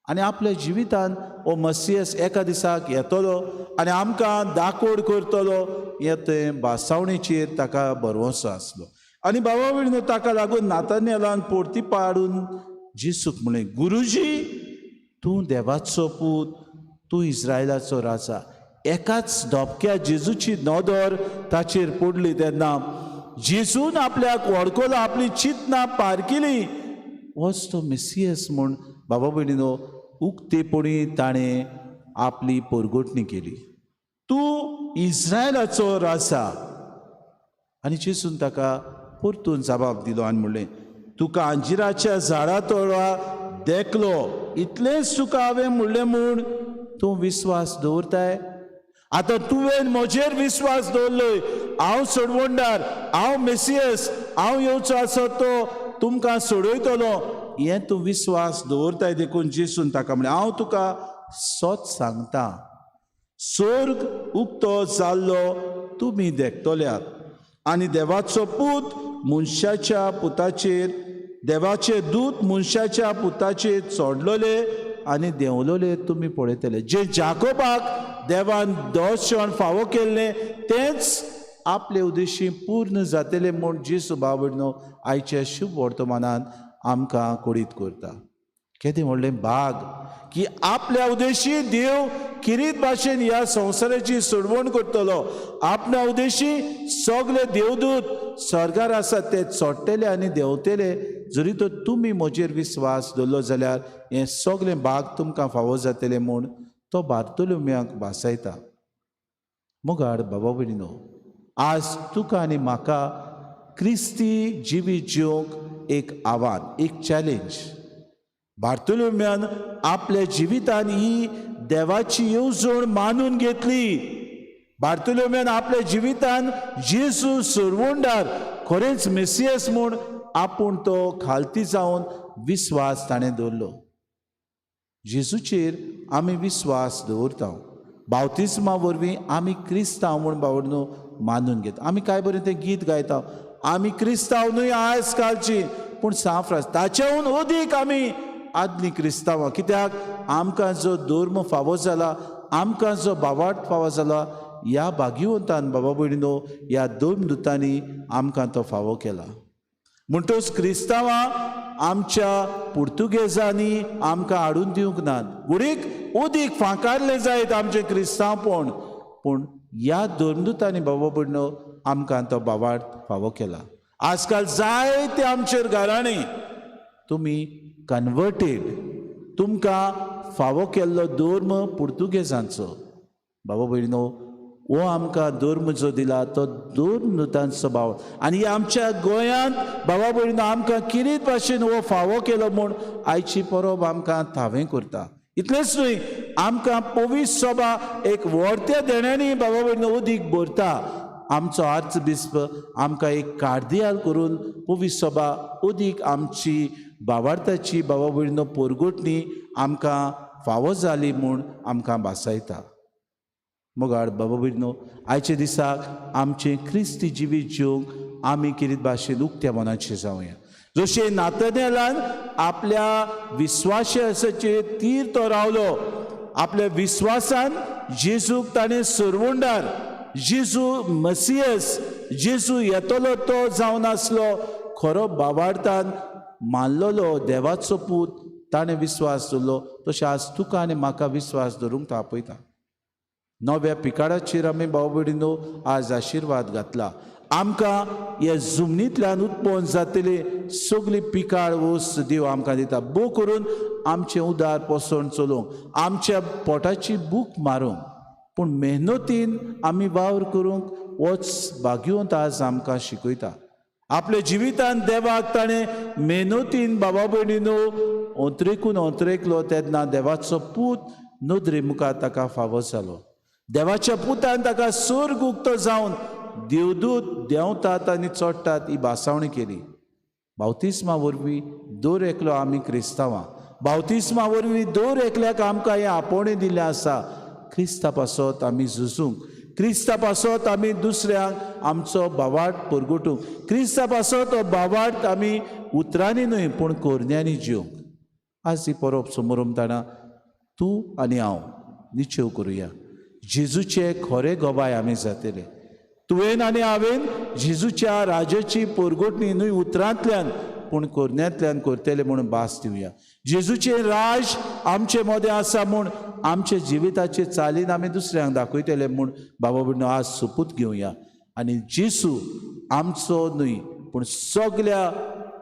आनी आपल्या जिवितान हो मसियस एका दिसाक येतलो आनी आमकां दाकोड करतलो हे तें भासावणेचेर ताका भरवंसो आसलो. आनी बाबा भयणो ताका लागून नातान्यालान पोर्ती पाडून जेसूक म्हणलें, गुरुजी, तूं देवाचो पूत, तूं इस्रायलाचो राजा. एकाच धपक्या जेजूची नदर ताचेर पडली तेन्ना जेजून आपल्याक वळखलो, आपली चिंतनां पारकिली, होच तो मेसियस म्हूण बाबा भयणीनो उक्तेपणी ताणें आपली पोरगोटणी केली, तूं इस्रायलाचो राजा. आनी जेजून ताका परतून जबाब दिलो आनी म्हणलें, तुका आंजिराच्या झाडा तोळा देखलो इतलेंच तुका हांवें म्हणलें म्हूण तूं विस्वास दवरताय? आतां तुवें म्हजेर विस्वास दवरलोय, हांव सोडवणदार, हांव मेसियस, हांव येवचो आसा तो तुमकां सोडयतलो, हें तूं विस्वास दवरताय. देखून जेसून ताका म्हणलें, हांव तुका सत सांगता, स्वर्ग उक्तो जाल्लो तुमी देखतल्यात आनी देवाचो पूत मनशाच्या पुताचेर, देवाचे दूत मनशाच्या पुताचेर चडलोले आनी देंवलोले तुमी पळयतले. जे जाकोबाक देवान दर्शन फावो केल्लें तेंच आपले उद्देशी पूर्ण जातले म्हूण जेजू बाबडनो आयच्या शुभ वर्तमानान आमकां कोडीत करता. केदें व्हडलें भाग की आपल्या उद्देशी देव किरीत भाशेन ह्या संवसाराची सोडवण करतलो. आपल्या उद्देशी सगळे देवदूत स्वर्गार आसात ते चडटले आनी देंवतले. जरी तर तुमी म्हजेर विस्वास दवरलो जाल्यार हें सगळें भाग तुमकां फावो जातलें म्हूण तो बार्तोलोमियाक भासायता. मुगाड बाबा भयणीनो, आज तुका आनी म्हाका क्रिस्ती जिवीत जिवंक एक आव्हान, एक चॅलेंज. बार्तोलोमियान आपल्या जिवितान ही देवाची येवजण मानून घेतली. बार्तोलोमियान आपल्या जिवितान जेजू सोडवणदार, खरेंच मेसियस म्हूण आपूण तो खालती जावन विस्वास ताणें दवरलो. जेजूचेर आमी विस्वास दवरता, बावतिस्मा वरवीं आमी क्रिस्तांव म्हूण बावडनो मानून घेता. आमी काय बरें तें गीत गायता, आमी क्रिस्तांव न्हय आयज कालची, पूण सांत फ्रांस ताच्याहून अदीक आमी आदलीं क्रिस्तांवां. कित्याक आमकां जो धर्म फावो जाला, आमकां जो बावाट फावो जाला, ह्या भाग्यवंतान बाबा भयणीनो ह्या दोन दुतांनी आमकां तो फावो केला. म्हणटच क्रिस्तांवां आमच्या पुर्तुगेजांनी आमकां हाडून दिवंक नात, गुडीक अदीक फांकारले जायत आमचें क्रिस्तांवपण, पूण ह्या धर्मदुतांनी बाबा भयणीनो आमकां तो बावाट फावो केला. आजकाल जायते आमचेर घराणीं तुमी कन्वर्टेड, तुमकां फावो केल्लो धर्म पुर्तुगेजांचो. बाबा भयणीनो, हो आमकां धर्म जो दिला तो धर्मदुतांचो भाव आनी आमच्या गोंयांत बाबा भयणीनो आमकां किरीत भाशेन हो फावो केलो म्हूण आयची परब आमकां थावें करता. इतलेंच न्हय, आमकां पवित्र सभा एक व्हडत्या देण्यांनी बाबा भयणीनो उदीक भरता. आमचो आर्चबिस्प आमकां एक कार्दियाल करून पवित्र सभा उदीक आमची बावार्थाची बाबा भयणीनो पोरगोटणी आमकां फावो जाली म्हूण आमकां भासायता. मोगाळ बाबा भयणीनो, आयच्या दिसाक आमचें क्रिस्ती जिवीत जिवंक आमी किरीत भाशेन उक्त्या मनाचे जावया. जशें नातनेलान आपल्या विस्वासाचेर तीर तो रावलो, आपल्या विस्वासान जेजूक ताणें सरवंडार जेजू मसियस, जेजू येतलो तो जावन आसलो खरो बावार्थान मानलेलो देवाचो पूत, ताणें विस्वास दवरलो. तशें आज तुका आनी म्हाका विस्वास दवरूंक तो आपयता. नव्या पिकाडाचेर आमी भाव भयणीनो आज आशिर्वाद घातला. आमकां हे जमनींतल्यान उत्पन्न जातली सगली पिकाळ वस्त देव आमकां दिता. भोव करून आमचें उदार पोसण चलोवंक, आमच्या पोटाची भूक मारूंक, पूण मेहनतीन आमी वावर करूंक होच भाग्यवंत आज आमकां शिकयता. आपल्या जिवितान देवाक ताणें मेहनतीन बाबा भयणीनो ओंतरेकून ओंतरेकलो तेन्ना देवाचो पूत नदरे मुखार ताका फावो जालो. देवाच्या पुतान ताका सर्ग उक्तो जावन देवदूत देंवतात आनी चडटात ही भासावणी केली. बावतिस्मा वरवीं दर एकलो आमी क्रिस्तांवां, बावतिस्मा वरवीं दर एकल्याक आमकां हें आपोवणें दिल्लें आसा. क्रिस्ता पासत आमी झुजूंक, क्रिस्ता पासत आमी दुसऱ्यांक आमचो भावार्थ परगटूंक, क्रिस्ता पासत हो भावार्थ आमी उतरांनी न्हय पूण करण्यांनी जिवंक. आज ही परब समोरमताना तूं आनी हांव निश्चेव करुया, जेजूचे खरे गवाय आमी जातले. तुवें आनी हांवें जेजूच्या राजाची परगटणी न्हय उतरांतल्यान पूण करण्यांतल्यान करतले म्हूण भास दिवया. जेजूचें राज आमचे मदें आसा म्हूण आमच्या जिविताचे चालीन आमी दुसऱ्यांक दाखयतले म्हूण बाबा भयणीनो आज सोपूत घेवया. आनी जेजू आमचो न्हय पूण सगल्या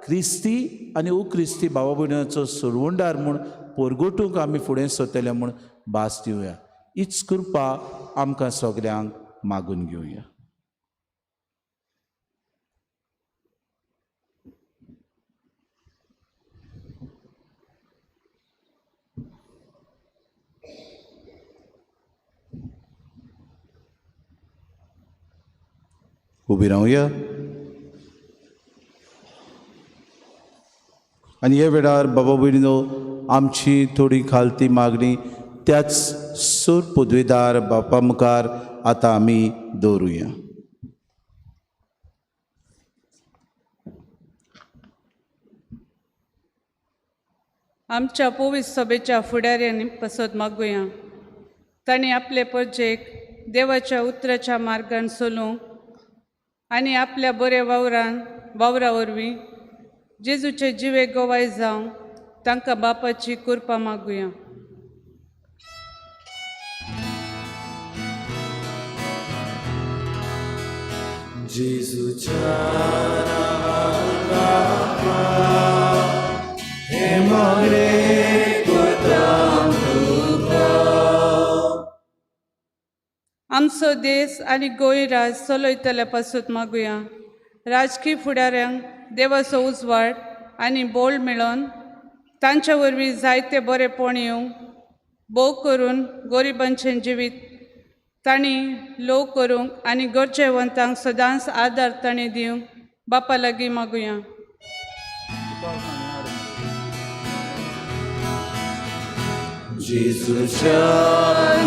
क्रिस्ती आनी उक्रिस्ती बाबा भयणीचो सरवंडार म्हूण परगटूंक आमी फुडें सरतले म्हूण भास दिवया. हीच कृपा आमकां सगल्यांक मागून घेवया. उबी रावया आनी हे वेळार बाबा भयणीनो आमची थोडी खालती मागणी त्याच सूर पदवीदार बापा मुखार आतां आमी दवरुया. आमच्या पवित्र सभेच्या फुडाऱ्यांनी पसत मागुया, तांणी आपले परजेक देवाच्या उतराच्या मार्गान चलूंक आनी आपल्या बऱ्या वावरान वावरा वरवीं जेजूचे जिवे गवाय जावंक तांकां बापाची कृपा मागुया. जेजूच्या नांवान बापा, हे मागणें करता तुका. आमचो देश आनी गोंय राज चलयतल्या पासून मागुया. राजकीय फुडाऱ्यांक देवाचो उजवाड आनी बोल मेळोन तांच्या वरवीं जायते बरेपण येवंक, भोव करून गरिबांचें जिवीत तांणी लोव करूंक आनी गरजेवंतांक सदांच आदार तांणी दिवंक बापा लागीं मागुया. जेजूच्या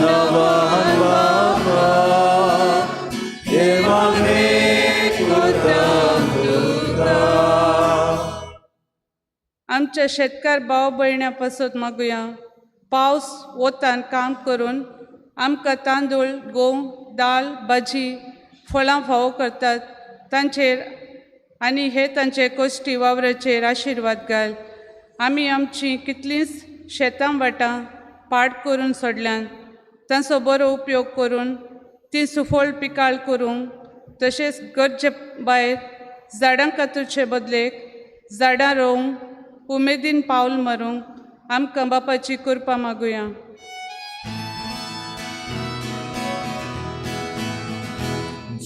नांवान बापा, हे मागणें करता तुका. आमच्या शेतकार भाव भयण्यां पासत मागुया. पावस वतान काम करून आमकां तांदूळ, गोंव, दाल, भाजी, फळां फावो करतात तांचेर आनी हे तांचे कश्टी वावराचेर आशिर्वाद घाल. आमी आमचीं कितलींच शेतां वाटां पाड करून सोडल्यान तांचो बरो उपयोग करून ती सुफळ पिकाळ करूंक, तशेंच गरजे भायर झाडां कातरचे बदलेक झाडां रोवंक उमेदीन पावल मारूंक आमकां बापाची कृपा मागुया.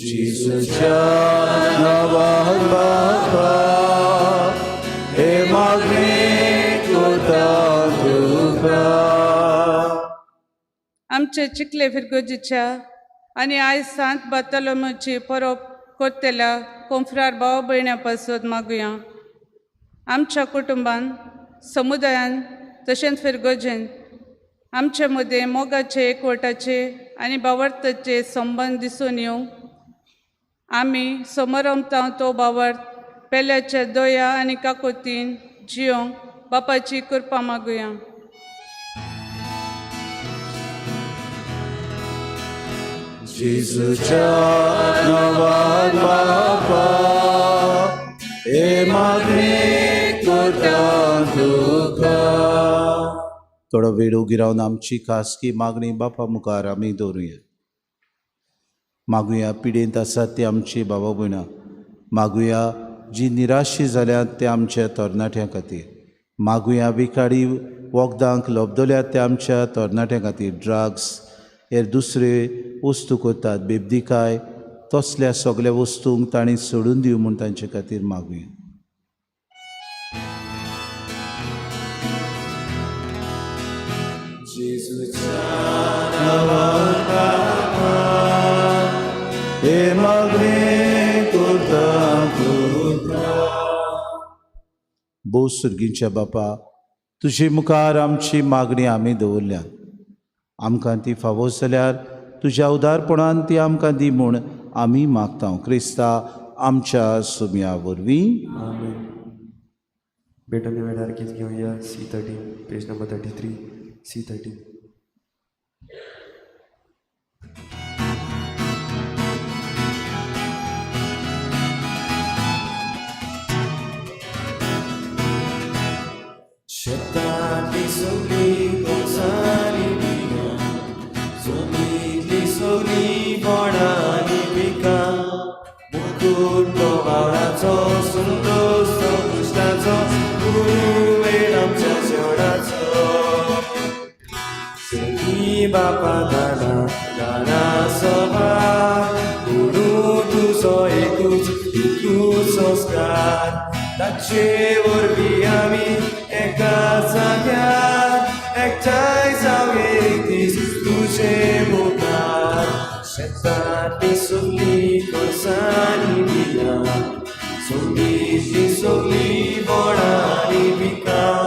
जेजूच्या नांवान बापा, हे मागणें करता तुका. आमचे चिखले फिरगोजीच्या आनी आयज सांत बातलोमची परब करतल्या कोंफ्रार भाव भयण्यां पासत मागुया. आमच्या कुटुंबान, समुदायान तशेंच फिरगोजेन आमचे मदें मोगाचे, एकवटाचे आनी बावडताचे संबंद दिसून येवं. आमी समरमता तो बावड पेल्याच्या दया आनी काकोतीन जियोंक बापाची कृपा मागुया. जेजूच्या नांवान बापा हे मागणी करता तुका. थोडो वेळ उगी रावन आमची खासगी मागणी बापा मुखार आमी दवरुया. मागुया पिडेंत आसात ते आमची बाबा भयणां, मागुया जी निराशी जाल्यात ते आमच्या तरणाट्यां खातीर, मागुया विखाडी वखदांक लबदल्यात ते आमच्या तरणाट्यां खातीर, ड्रग्स हेर दुसरे वस्तू करतात, बेबदीकाय तसल्या सगल्या वस्तूंक तांणी सोडून दिवं म्हूण तांचे खातीर मागुया. हे मागणी करता तुका. भोव सुर्गींच्या बापा, तुजे मुखार आमची मागणी आमी दवरल्या. आमकां ती फावो जाल्यार तुज्या उदारपणान ती आमकां दी म्हूण आमी मागता, क्रिस्ता आमच्या सुम्या वरवीं. आमेन. भेटवणे वेळार गीत घेवया C13, page number 33, C13. शेतांतली सगळी कोसारी बियां, जमनींतली सगळी फळां आनी पिकां, मुकूट तो वावराचो, संतोश तो कृष्णाचो, गुरुवेळ आमच्या जेवणाचो. सगळी बापा दादा दादा सभा, गुरू तुजो एकूच एकूच संस्कार, ताचे वरवीं आमी एका जाग्यार एकठांय जावया एक दीस तुजे मुखार. शेतांतली सगळी कोळसांनी बियां, जमनींतली सगळी फळां आनी पिकां,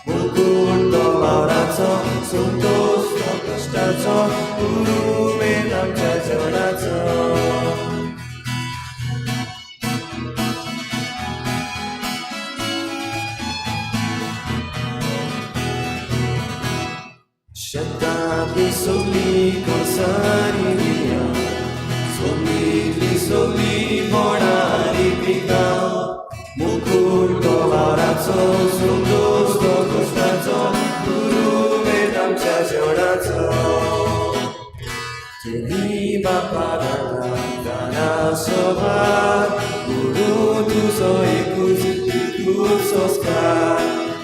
मुकूट तो वावराचो, संतोश तो कश्टाचो, गुरुमेन आमच्या जेवणाचो. शेतांतली सगळी कोळसांनी बियां, जमनींतली सगळी फळां आनी पिकां, मुकूट तो वावराचो, संतोश तो कश्टाचो, गुरुमेन आमच्या जेवणाचो. तुमी बापा दादा दाना सभा, गुरू तुजो एकूच एकूच संस्कार,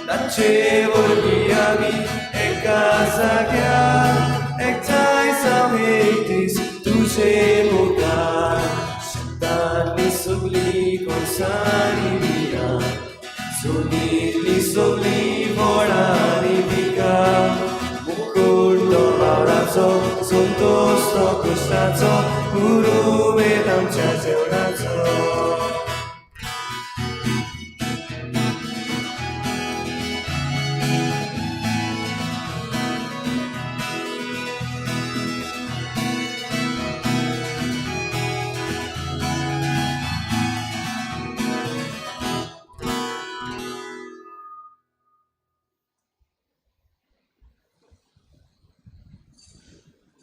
ताचे वरवीं आमी एका जाग्यार एकठांय जावया एक दीस तुजे मुखार. शेतांतली सगळी कोळसांनी बियां, जमनींतली सगळी फळां आनी पिकां, मुकूट तो वावराचो, संतोश तो कृष्णाचो, गुरुमेन आमच्या जेवणाचो.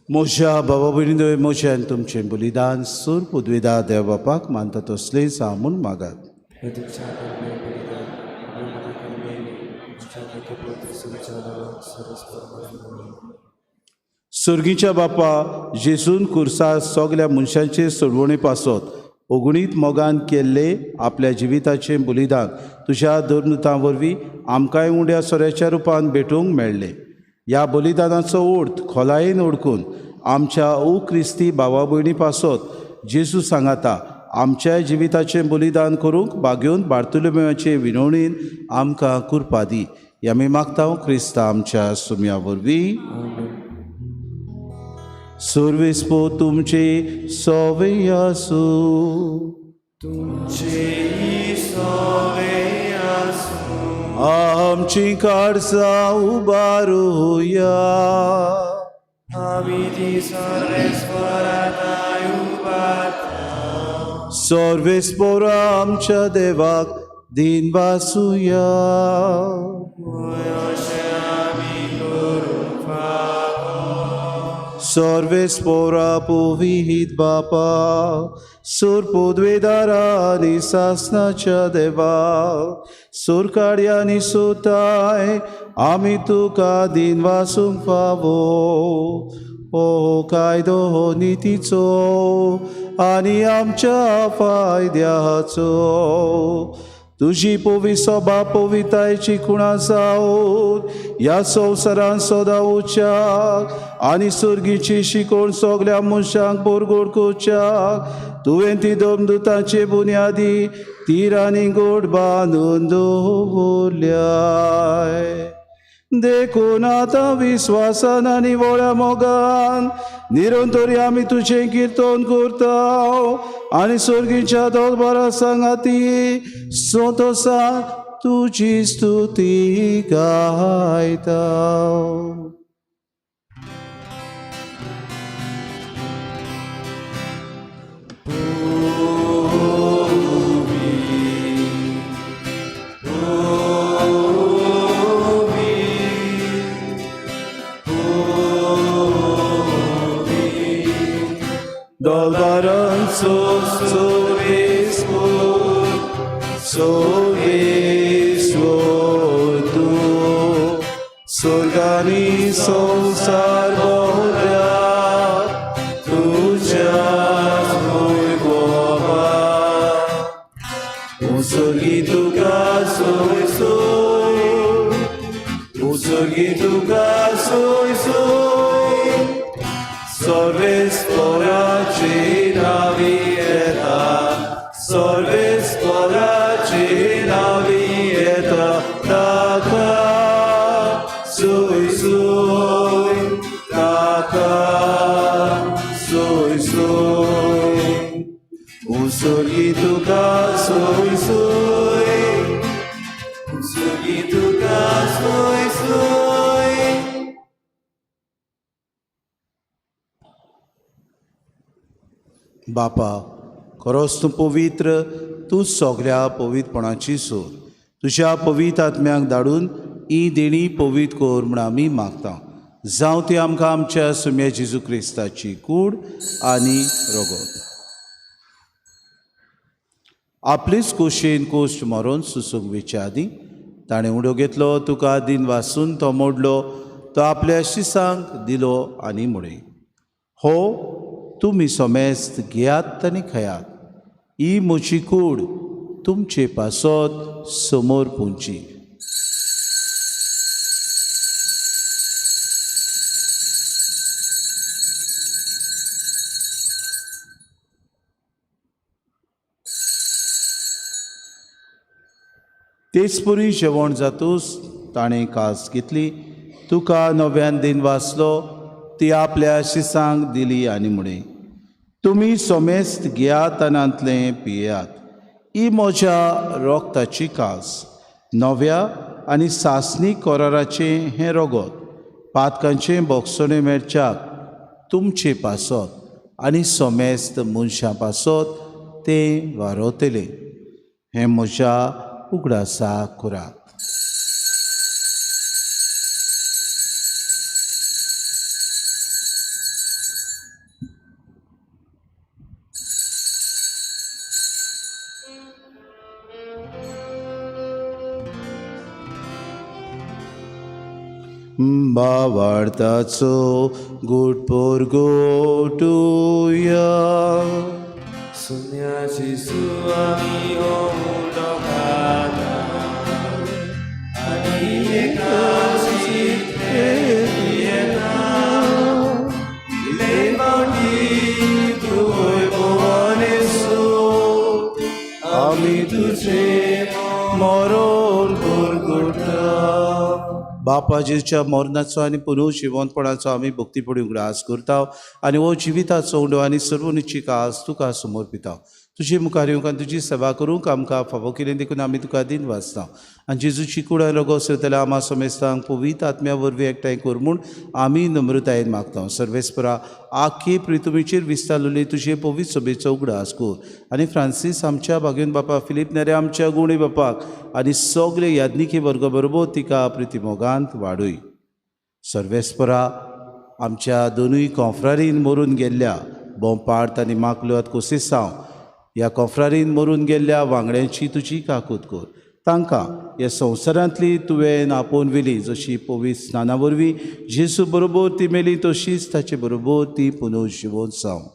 म्हज्या बाबा भयणीनो, म्हजें आनी तुमचें बलिदान सूर पुदविदा देव बापाक मानता तसलें जावं म्हूण मागात. हे तुमच्या हातांत बलिदान तुमच्या सुर्गीच्या बापा, जेजून कुर्सा सगल्या मनशांचे सोडवणे पासत ओगणीत मोगान केल्ले आपल्या जिविताचें बलिदान तुज्या धर्मदुतां वरवीं आमकांय उंड्या सोऱ्याच्या रुपान भेटूंक मेळ्ळें. ह्या बलिदानाचो अर्थ खोलायेन ओडकून आमच्या ओ क्रिस्ती भावा भयणी पासत जेजू सांगाता आमच्या जिविताचें बलिदान करूंक बागेवन बार्तुलोमेवाचे विनवणीन आमकां कुरपा दी. आमी मागता क्रिस्ता आमच्या सुम्या वरवीं. आमेन. सुर्विस्पो तुमचे सोवे आसूं. आमची काळजां उबारुया. सर्वेस्पोरा आमच्या देवाक दिन वासुया. सर्वेस्पोरा पुविहीत बापा, सुरपुद्वेदारा आनी सासनाच्या देवा, सुरकाड्यांनी सुताय आमी तुका दिन वासूंक फावो. हो कायदो हो नितीचो आनी आमच्या फायद्याचो. तुजी पवी सोबा पवितायची खुणा जावन ह्या संवसारान सदां उच्याक आनी सुर्गीची शिकोवण सगल्या मनशांक बोरगोड करच्याक तुवें ती दमदुताचे बुन्यादी तीर आनी गोड बांदून दवरल्याय. देखून आतां विस्वासान आनी व्हडा मोगान निरंतरी आमी तुजें किर्तन करता आनी सर्गीच्या दरबारा सांगाती संतोसान तुजी स्तुती गायता. Dolbaranzo sovisco, sovisco tu, स्वर्गानी संसार बहुल्या तुझ्याच बाबा. उसर्गी तुका सोय सोय, उसर्गी तुका सोय सोय, सर्वेस्पोराची नावी येता, सर्वेस्पोराची नावी येता, ताका सोय सोय, ताका सोय सोय, उसर्गी तुका सोय सोय, उसर्गी तुका सोय सोय. बापा, खरोच तूं पवित्र, तूं सगल्या पवित्रपणाची सोर. तुज्या पवित्र आत्म्याक धाडून ही देणी पवित्र कर म्हूण आमी मागता. जावं ती आमकां आमच्या सुम्या जेजू क्रिस्ताची कूड आनी रगत. आपलेच कोशेन कोश्ट मरोन सुसूंक वेच्या आदीं ताणें उडो घेतलो, तुका दिन वासून तो मोडलो, तो आपल्या शिसांक दिलो आनी म्हळें, हो तुमी समेस्त घेयात आनी खेयात, ही म्हजी कूड तुमचे पासत समोर पुंची. तेचपरी जेवण जातूच ताणें कास घेतली, तुका नव्यान दिन वाचलो, ती आपल्या शिसांक दिली आनी म्हळें, तुमी समेस्त घेयात आनी पियात, ही म्हज्या रोगताची कास, नव्या आनी सासणी कराराचें हें रगत, पातकांचें बोगसणें मेळच्याक तुमचे पासत आनी समेस्त मनशां पासत तें वारवतलें. हें म्हज्या उगडासा करात. बावार्थाचो गुटपोर गोटुया. सुन्याची सुवामी हो लोकांना आनी एकाची येना फावटी तुय भुवनेसो आमी तुझे मरण पुरगुटा. बापा जेजूच्या मरणाचो आनी पुनर्जिवंतपणाचो आमी भक्तीपणी उगडास करता आनी हो जिविताचो उंडो आनी सर्वनिची आस तुका समर्पिता. तुजे मुखार येवंक आनी तुजी सेवा करूंक आमकां फावो केली देखून आमी तुका दिन वाचता आनी जेजूची कूड आनी रगत सोयतल्या आमा समेस्तांक पवित्र आत्म्या वरवीं एकठांय कर म्हूण आमी नम्रतायेन मागता. सर्वेस्परा आख्खी पृथ्वीचेर विस्तारलेली तुजे पवित्र सभेचो उगडास कर आनी फ्रांसीस आमच्या भाग्योन बापा, फिलीप नेरे आमच्या गुणी बापाक आनी सगळे याज्ञिकी वर्ग बरोबर तिका प्रितीमोगांत वाडय. सर्वेस्परा आमच्या दोनूय कोंफ्रारीन मरून गेल्ल्या बोंपार्त आनी माकलत कोसेसांव ह्या कोंफ्रारीन मरून गेल्ल्या वांगड्यांची तुजी काकूत कर. तांकां ह्या संवसारांतली तुवें आपोवन व्हेली जशी पवित्र स्नाना वरवीं जेजू बरोबर ती मेली तशीच ताचे बरोबर ती पुनर्जिवंत जावं.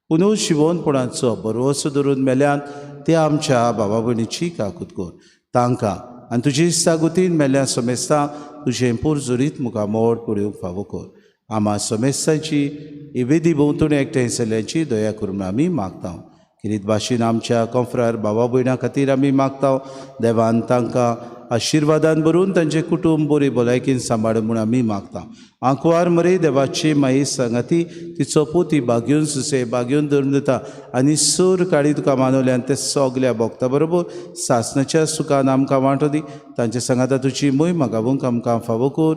पुनर्जिवंतपणाचो बरोसो धरून मेल्यान ते आमच्या बाबा भयणीची काकूत कर. तांकां आनी तुजी सागुतीन मेल्या समेस्तां तुजें पुरजुरीत मुखामोड पळोवंक फावो कर. आमा समेस्तांची इवेदी भोंवतणी एकठांय जाल्ल्यांची दया करून आमी मागता. किरीत भाशेन आमच्या कोंफ्रार बाबा भयणां खातीर आमी मागता. देवान तांकां आशिर्वादान भरून तांचें कुटुंब बरी भलायकेन सांबाळ म्हूण आमी मागता. आंकवार मरे देवाची माई सांगाती तिचो पोती बागेवन सुसे बागेवन धरून दिता आनी सूर काळी तुका मानवल्यान ते सगल्या भोगता बरोबर सासणाच्या सुखान आमकां वांटो दी. तांचे सांगाता तुजी मोय मागावंक आमकां फावो कर.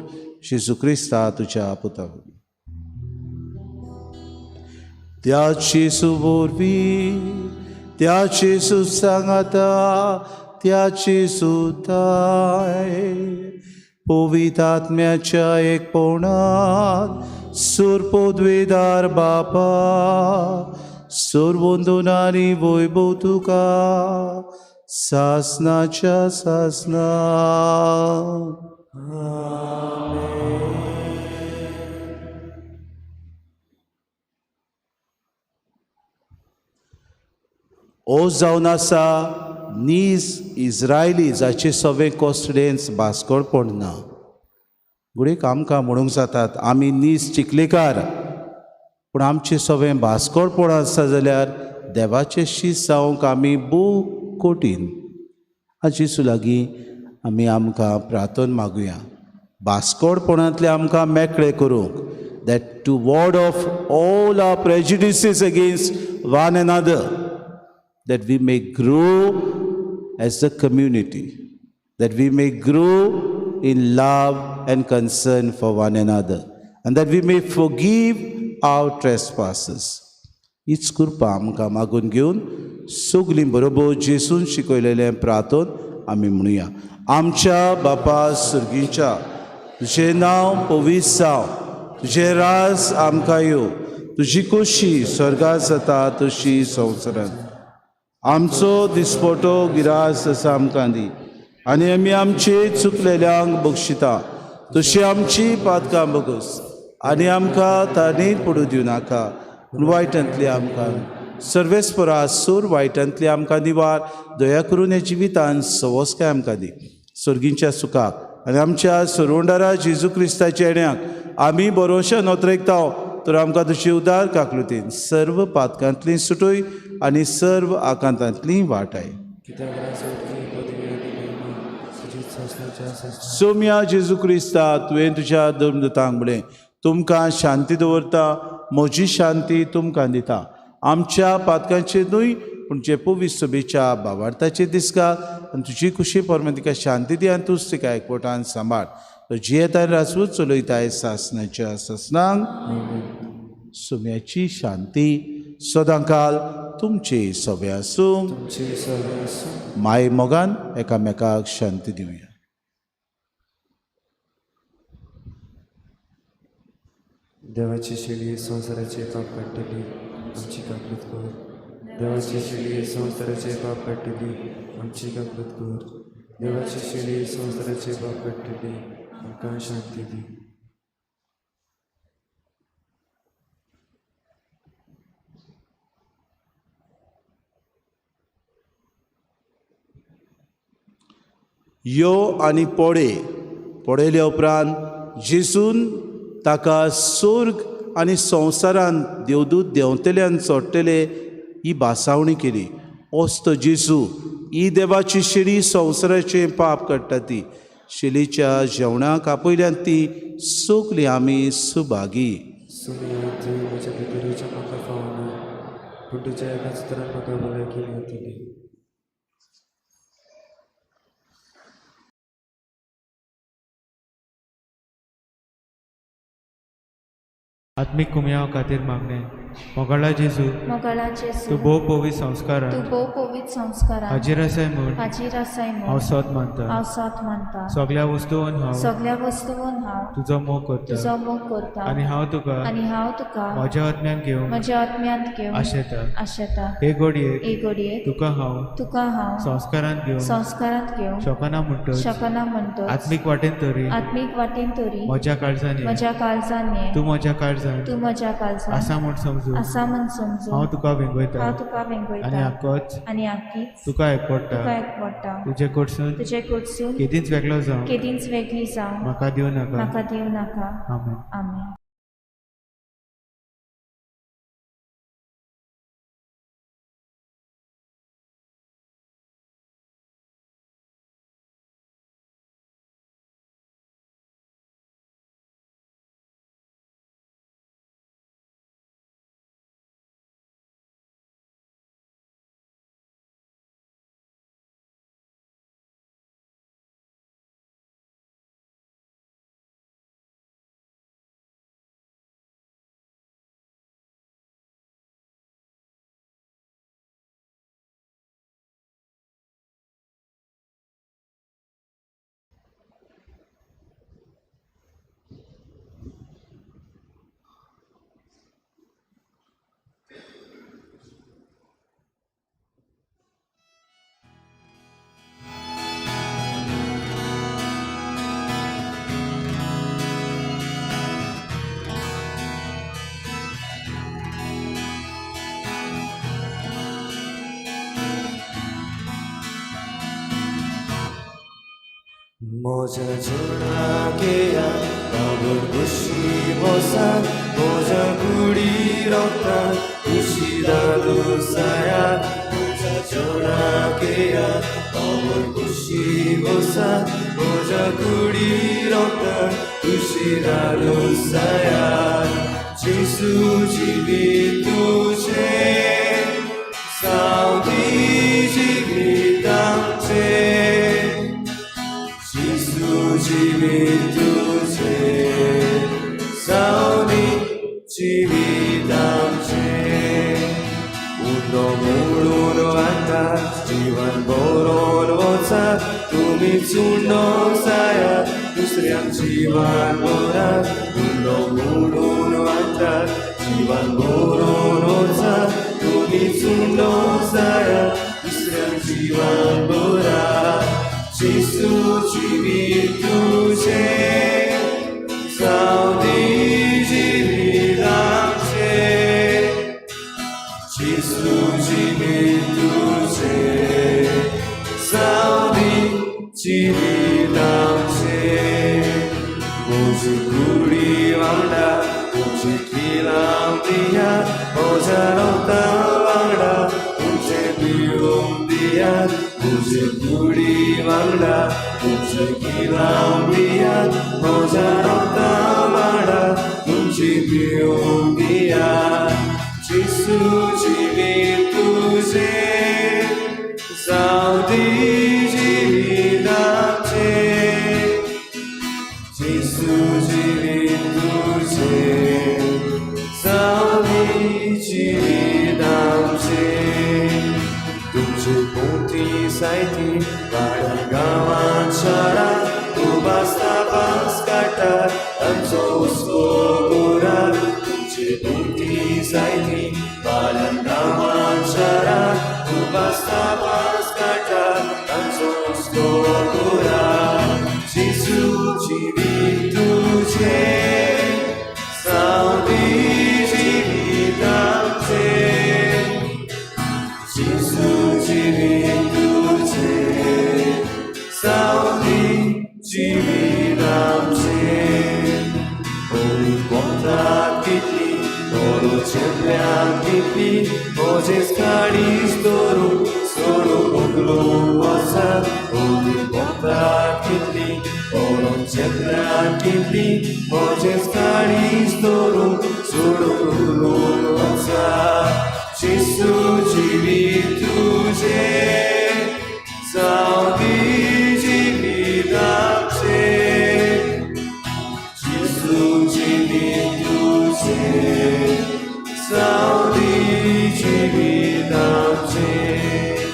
जेजू क्रिस्ता तुज्या पुता वरवीं. त्याची सुवोरवी त्याची सुसांगाता त्याची सुताय पवित्र आत्म्याच्या एकपणात सुरपोद्वेदार बापा सुरवंदनानी वैभव तुका सासनाच्या सासना. ओ जावन आसा नीज इज्रायली जाचे सवे कोसडेंच भास्करपण ना. घडयेक आमकां म्हणूंक जातात आमी नीज चिखलेकार, पूण आमचें सवें भास्करपण आसा जाल्यार देवाचें शीस जावंक आमी भोव कठीण. हाचे लागीं आमी आमकां प्रार्थन मागुया भास्करपणांतलें आमकां मेकळें करूंक, that to ward off all our prejudices against one another, that we may grow as a community, that we may grow in love and concern for one another, and that we may forgive our trespasses. हीच कृपा आमकां मागून घेवन सगलीं बरोबर जेजून शिकयलेलें प्रार्थन आमी म्हणुया. आमच्या बापा सुर्गीच्या, तुजें नांव पवित्र जावं, तुजें राज आमकां येवं, तुजी खोशी स्वर्गात जाता तशी संवसारांत. आमचो दिसपटो गिरास आसा आमकां दी आनी आमी आमचे चुकलेल्यांक बक्षिता तशी आमची पातकां बगस आनी आमकां ताणें पडूं दिवं नाका, पूण वायटांतली आमकां सर्वेस्परा सूर वायटांतली आमकां निवार. दया करून ह्या जिवितान सवस्काय आमकां दी. सर्गींच्या सुखाक आनी आमच्या सरवंडारा जेजू क्रिस्ताच्या येण्याक आमी बरोवशा नोतरेकता तर आमकां तुजी उदार काकलुतीन सर्व पातकांतली सुटय आनी सर्व आकांतांतली वाटाय. सोम्या जेजू क्रिस्ता, तुवें तुज्या धर्मदूतांक म्हणलें, तुमकां शांती दवरता, म्हजी शांती तुमकां दिता. आमच्या पातकांचेर न्हय पूण जे पवित्र सभेच्या भावार्थाचेर दिसका आनी तुजी खुशी परमे तिका शांती दी आनी तूंच तिका एकवटान सांबाळ. तो जियेता आनी राजवट चलयताय सासणाच्या सासणांक. सोम्याची शांती सदांकाल तुमचे सगळे आसूं. माय मोगान एकामेकाक शांती दिवया. देवाची शेळी संवसाराचे पाप काडटली आमची काकूत कर. देवाची शेळी संवसाराचे पाप काडटली आमची काकूत कर. देवाची शेळी संवसाराचे पाप काडटली आमकां शांती दी. यो आनी पोडे पडयल्या उपरांत जेजून ताका सोर्ग आनी संवसारांत देवदूत देंवतले आनी चडटले ही भासावणी केली. ओस्त जेजू ही देवाची शिडी संवसाराचें पाप काडटा ती. शिलीच्या जेवणाक आपयल्यान ती सगलीं आमी सुभागी. सुमया, तुवें म्हज्या भितर येवचें म्हाका फावना, पूण तुज्या एकाच उतरान म्हाका भलायकी मेळटली. आत्मीक कुमयाव खातीर मागणें. मोगाळा जेजू, मोगाळा जेजू, तूं भोव पवित्र संस्कारान तूं भोव पवित्र संस्कारान हाजीर आसाय म्हूण हाजीर आसाय हांव म्हूण सोद मानता. हांव सोद मानता. सगल्या वस्तून हांव सगल्या वस्तून हांव तुजो मोग करता तुजो मोग करता आनी हांव तुका आनी हांव तुका म्हज्या आत्म्यान घेवंक म्हज्या आत्म्यांत घेवन आशेता. आशेता. हे घडयेक हे घडयेक तुका हांव तुका हांव संस्कारान घेवंक संस्कारांत घेवंक शकना म्हणटच शकना म्हणटच आत्मीक वाटेन तरी आत्मीक वाटेन तरी म्हज्या काळजान ये. म्हज्या काळजान ये. तूं म्हज्या काळजान तूं म्हज्या काळजान आसा म्हूण समजून आसा म्हूण समजून हांव तुका वेंगयता हांव तुका आनी वेंगयता आकोच आनी आकीच तुका एकवडटा. तुका एकवडटा. तुजे कडसून तुजे कडसून केदींच वेगळो जावं केदींच वेगळी जावं म्हाका दिवं नाका. म्हाका दिवं नाका. आमेन. आमेन. म्हज्या जिवनाक येया बाबूर खुशी बसात, म्हज्या कुडी रोगतात खुशी दादू सायात. म्हज्या जिवनाक येया बाबूर खुशी बसात, म्हज्या कुडी रोगतात खुशी दादू सायात. जेजू जिवीत तुजें जावं जिवीत आमचें, जेजू जिवीत तुजें जावं जिवीत आमचें. उंडो मोडून वाडटा जिवन बरोवन वचात, तुमी चुंडो जायात दुसऱ्यांक जिवन बरात. उंडो मोडून वाडटा जिवन बरोवन वचात, तुमी चुंडो जायात दुसऱ्यांक जिवन बरात. जेजू जिवीत तुजें जावं दी जिवीत आमचें, जेजू जिवीत तुजें जावं दी जिवीत आमचें. म्हजी कुडी वांगडा तुमची किलां दियात, म्हज्या रोगता वांगडा तुमचें पिवंक दियात. म्हजी कुडी वांगडा तुमची किलां दियात, म्हज्या रोगता वांगडा तुमची पिवंक दियात. जेजू जिवीत तुजें जावं दी जिवीत आमचें, जेजू जिवीत तुजें जावं दी जिवीत आमचें. तुमची पोंती जायती वाड्या गांवांत शारांत उबासता पास काडटात तांचो हुस्को करात. तुमची पोंती जायती वाड्या गांवांत शारांत उबासता पास काडटात तांचो हुस्को करात. जेजू जिवीत तुजें जावं दी जिवीत आमचें, जेजू जिवीत तुजें जावं दी जिवीत आमचें. ओली पोंताक कितली तोरू चेपल्याक कितली, म्हजेच काडीस दवरून सोडून उखलून वचात. ओली पोंताक कितली चक्रांतली म्हजें काळीज दवरून सोडून वचा जेजू जिवीत तुजें जावं दी जिवीत आमचें जेजू जिवीत तुजें जावं दी जिवीत आमचें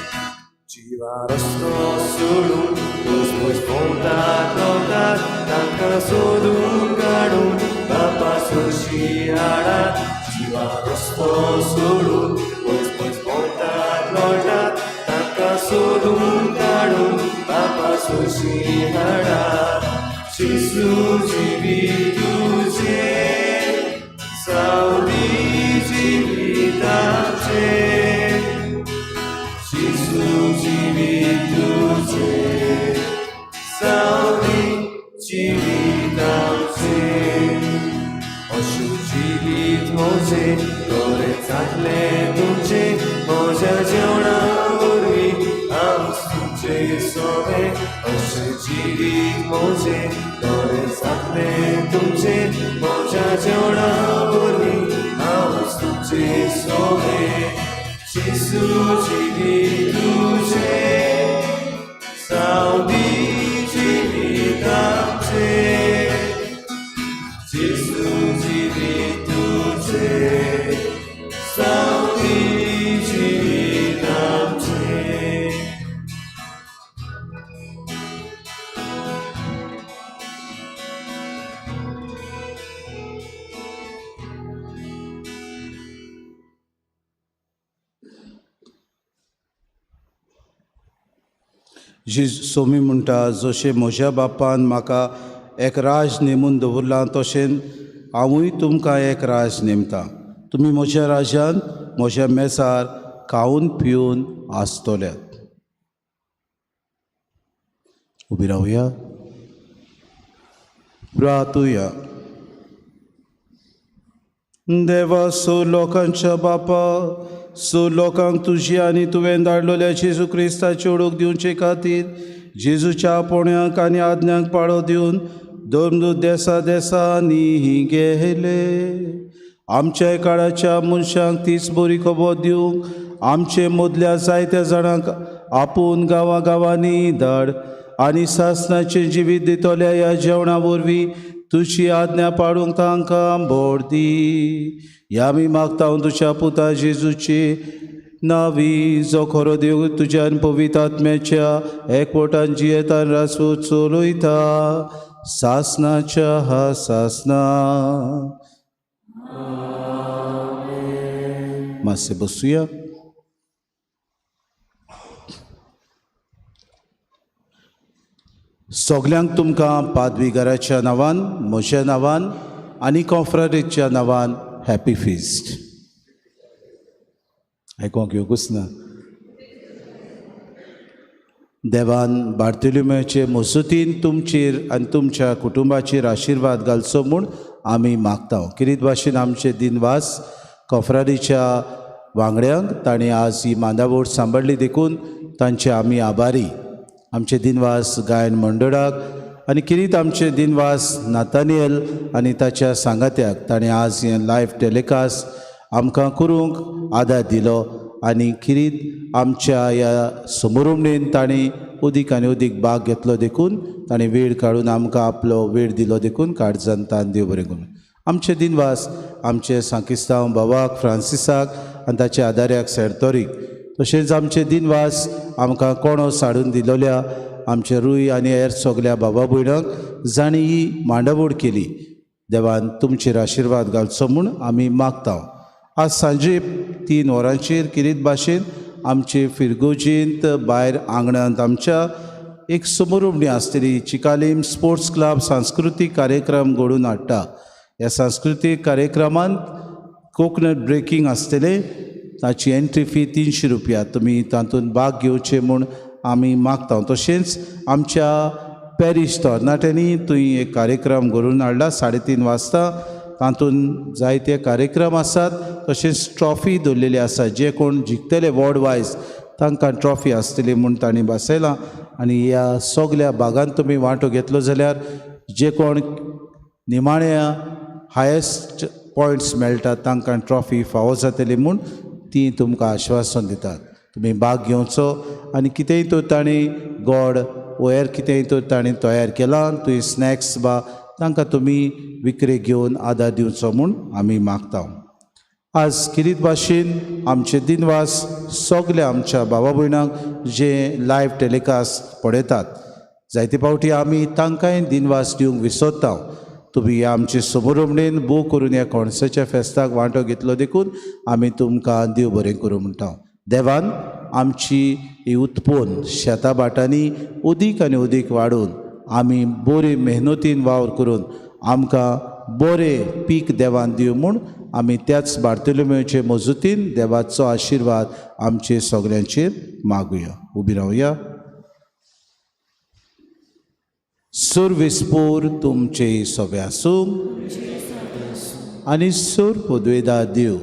जिवा रस्तो सोडून पयस पयस भोंवतात भोंवतात तांकां सोदून काडून बापा सोशी हाडात जिवा रस्तो सोडून पयस पयस भोंवतात लोळटात तांकां सोदून काडून बापा सोशी हाडात जेजू जिवीत तुजें जावं दी जिवीत आमचें जेजू जिवीत तुजें जावं दी जिवीत आमचें अशें जिवीत म्हजें बरें जातलें तुमचें म्हज्या जेवणा वरवीं हांव तुमचें सोबें अशें जिवीत म्हजें बरें जातलें तुमचें म्हज्या जेवणा वरवीं हांव तुमचें सोबें जेजू जिवीत तुजें जावं दी जिवीत आमचें जेजू जिवीत तुजें जावं दी जिवीत आमचें. जेजू सोमी म्हणटा, जशें म्हज्या बापान म्हाका एक राज नेमून दवरलां तशें हांवूय तुमकां एक राज नेमता. तुमी म्हज्या राज्यांत म्हज्या मेजार खावन पिवन आसतल्यात. उबी रावया, प्रातुया. देवा, सो लोकांच्या बापा, सो लोकांक तुजी आनी तुवें धाडलेल्या जेजू क्रिस्ताची ओळख दिवचे खातीर जेजूच्या आपोवण्याक आनी आज्ञांक पाळो दिवन दोन देसा देसांनी गेले. आमच्या काळाच्या मनशांक तीच बरी खबर दिवंक आमचे मदल्या जायत्या जाणांक आपूण गांवा गांवांनी धाड आनी सासणाचें जिवीत दितल्या ह्या जेवणा वरवीं तुजी आज्ञा पाळूंक तांकां बोर दी. ह्या आमी मागता तुज्या पुता जेजूची नावी, जो खरो देव तुज्या आनी पवित्र आत्म्याच्या एकवटान जियेतान रासू चलयता सासनाच्या हा सासना. मातशें बसुया. सगल्यांक तुमकां पादविगाराच्या नांवान, म्हज्या नांवान आनी कॉफ्रारीच्या नांवान हॅपी फिस्ट. आयकोंक येवकूच ना. देवान बार्तोलोमेवचे मसुतीन तुमचेर आनी तुमच्या कुटुंबाचेर आशिर्वाद घालचो म्हूण आमी मागता. किरीत भाशेन आमचे दिनवास कॉफ्रारीच्या वांगड्यांक, तांणी आज ही मांदावड सांबाळ्ळी देखून तांचे आमी आभारी. आमचे दिनवास गायन मंडळाक आनी किरीत आमचे दिनवास नातानियल आनी ताच्या सांगात्याक, ताणें आज हें लायव्ह टेलिकास्ट आमकां करूंक आदार दिलो आनी किरीत आमच्या ह्या समोरुमणेन ताणें अदीक आनी अदीक भाग घेतलो देखून ताणें वेळ काडून आमकां आपलो वेळ दिलो देखून काळजान तान देव बरें करूं. आमचे दिनवास आमचे सांकिस्तांव बाबाक फ्रांसिसाक आनी ताच्या आदाऱ्याक सेरतोरीक, तशेंच आमचे दिनवास आमकां कोणो साडून दिलोल्या आमचे रूय आनी हेर सगल्या बाबा भयणांक जांणी ही मांडावळ केली. देवान तुमचेर आशिर्वाद घालचो म्हूण आमी मागता. आज सांजे 3 वरांचेर किरीत भाशेन आमचे फिरगोजींत भायर आंगणांत आमच्या एक समोरुमणी आसतली. चिकालीम स्पोर्ट्स क्लब सांस्कृतीक कार्यक्रम घडोवन हाडटा. ह्या सांस्कृतीक कार्यक्रमांत कोकनट ब्रेकींग आसतलें. ताची एंट्री फी 300 रुपया. तुमी तातूंत भाग घेवचे म्हूण आमी मागता. तशेंच आमच्या पॅरीश तरणाट्यांनी थंय एक कार्यक्रम घडोवन हाडला 3:30 वाजता. तातूंत जायते कार्यक्रम आसात. तशेंच ट्रॉफी दवरलेली आसा, जे कोण जिखतले वॉर्ड वायज तांकां ट्रॉफी आसतली म्हूण तांणी बसयलां. आनी ह्या सगल्या भागांत तुमी वांटो घेतलो जाल्यार जे कोण निमाण्या हायस्ट पॉयंट्स मेळटात तांकां ट्रॉफी फावो जातली म्हूण ती तुमकां आश्वासन दितात. तुमी भाग घेवचो आनी कितेंय तर तांणी गोड वो हेर कितेंय तर तांणी तयार केलां तुवें स्नॅक्स बा तांकां तुमी विकरे घेवन आदार दिवचो म्हूण आमी मागता. आज किरीत भाशेन आमचे दिनवास सगल्या आमच्या बाबा भयणांक जे लायव्ह टेलिकास्ट पळयतात. जायते फावटी आमी तांकांय दिनवास दिवंक विसरता. तुमी ह्या आमचे समोरमणेन बो करून ह्या कोणसाच्या फेस्ताक वांटो घेतलो देखून आमी तुमकां देव बरें करूं म्हणटा. देवान आमची ही उत्पन्न शेता भाटांनी अदीक आनी अदीक वाडोवन आमी बरे मेहनतीन वावर करून आमकां बरें पीक देवान दिवं म्हूण आमी त्याच बार्तोलोमेवचे मजुतीन देवाचो आशिर्वाद आमचे सगल्यांचेर मागुया. उबी रावया. सुरविस्पूर तुमचे सोबे आसूं आनी सूर पदवेदा देव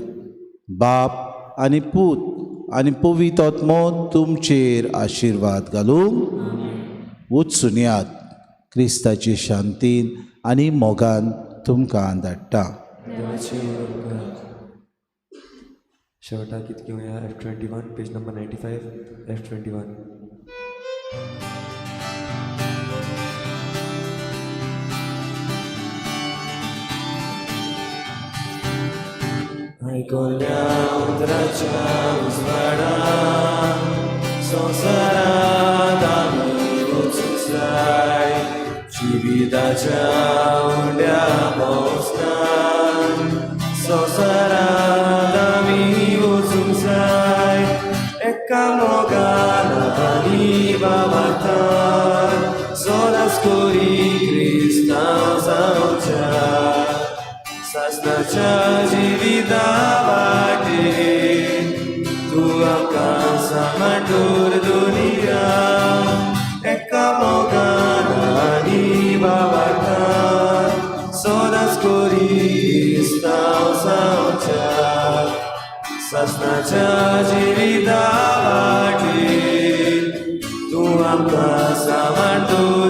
बाप आनी पूत आनी पवित्र आत्मो तुमचेर आशिर्वाद घालूंक वचून क्रिस्ताची शांतीन आनी मोगान तुमकां धाडटा. शेवटाक गीत घेवया F21 page number 95 F21. आयकल्या उतराच्या उजवाडान संवसारांत आमी वचूंक जाय जिविताच्या उंड्या भोंवस्तान संवसारांत आमी वचूंक जाय एका मोगान आनी बाबातान सदांच करी क्रिस्तांव जावच्या सासणाच्या जिविता वाटेर तूं आमकां सांबाळूर दुनिया एका मोगान आनी बाबातान सदांच करी क्रिस्तांव जावच्या सासणाच्या जिविता वाटेर तूं आमकां सांबाळूर.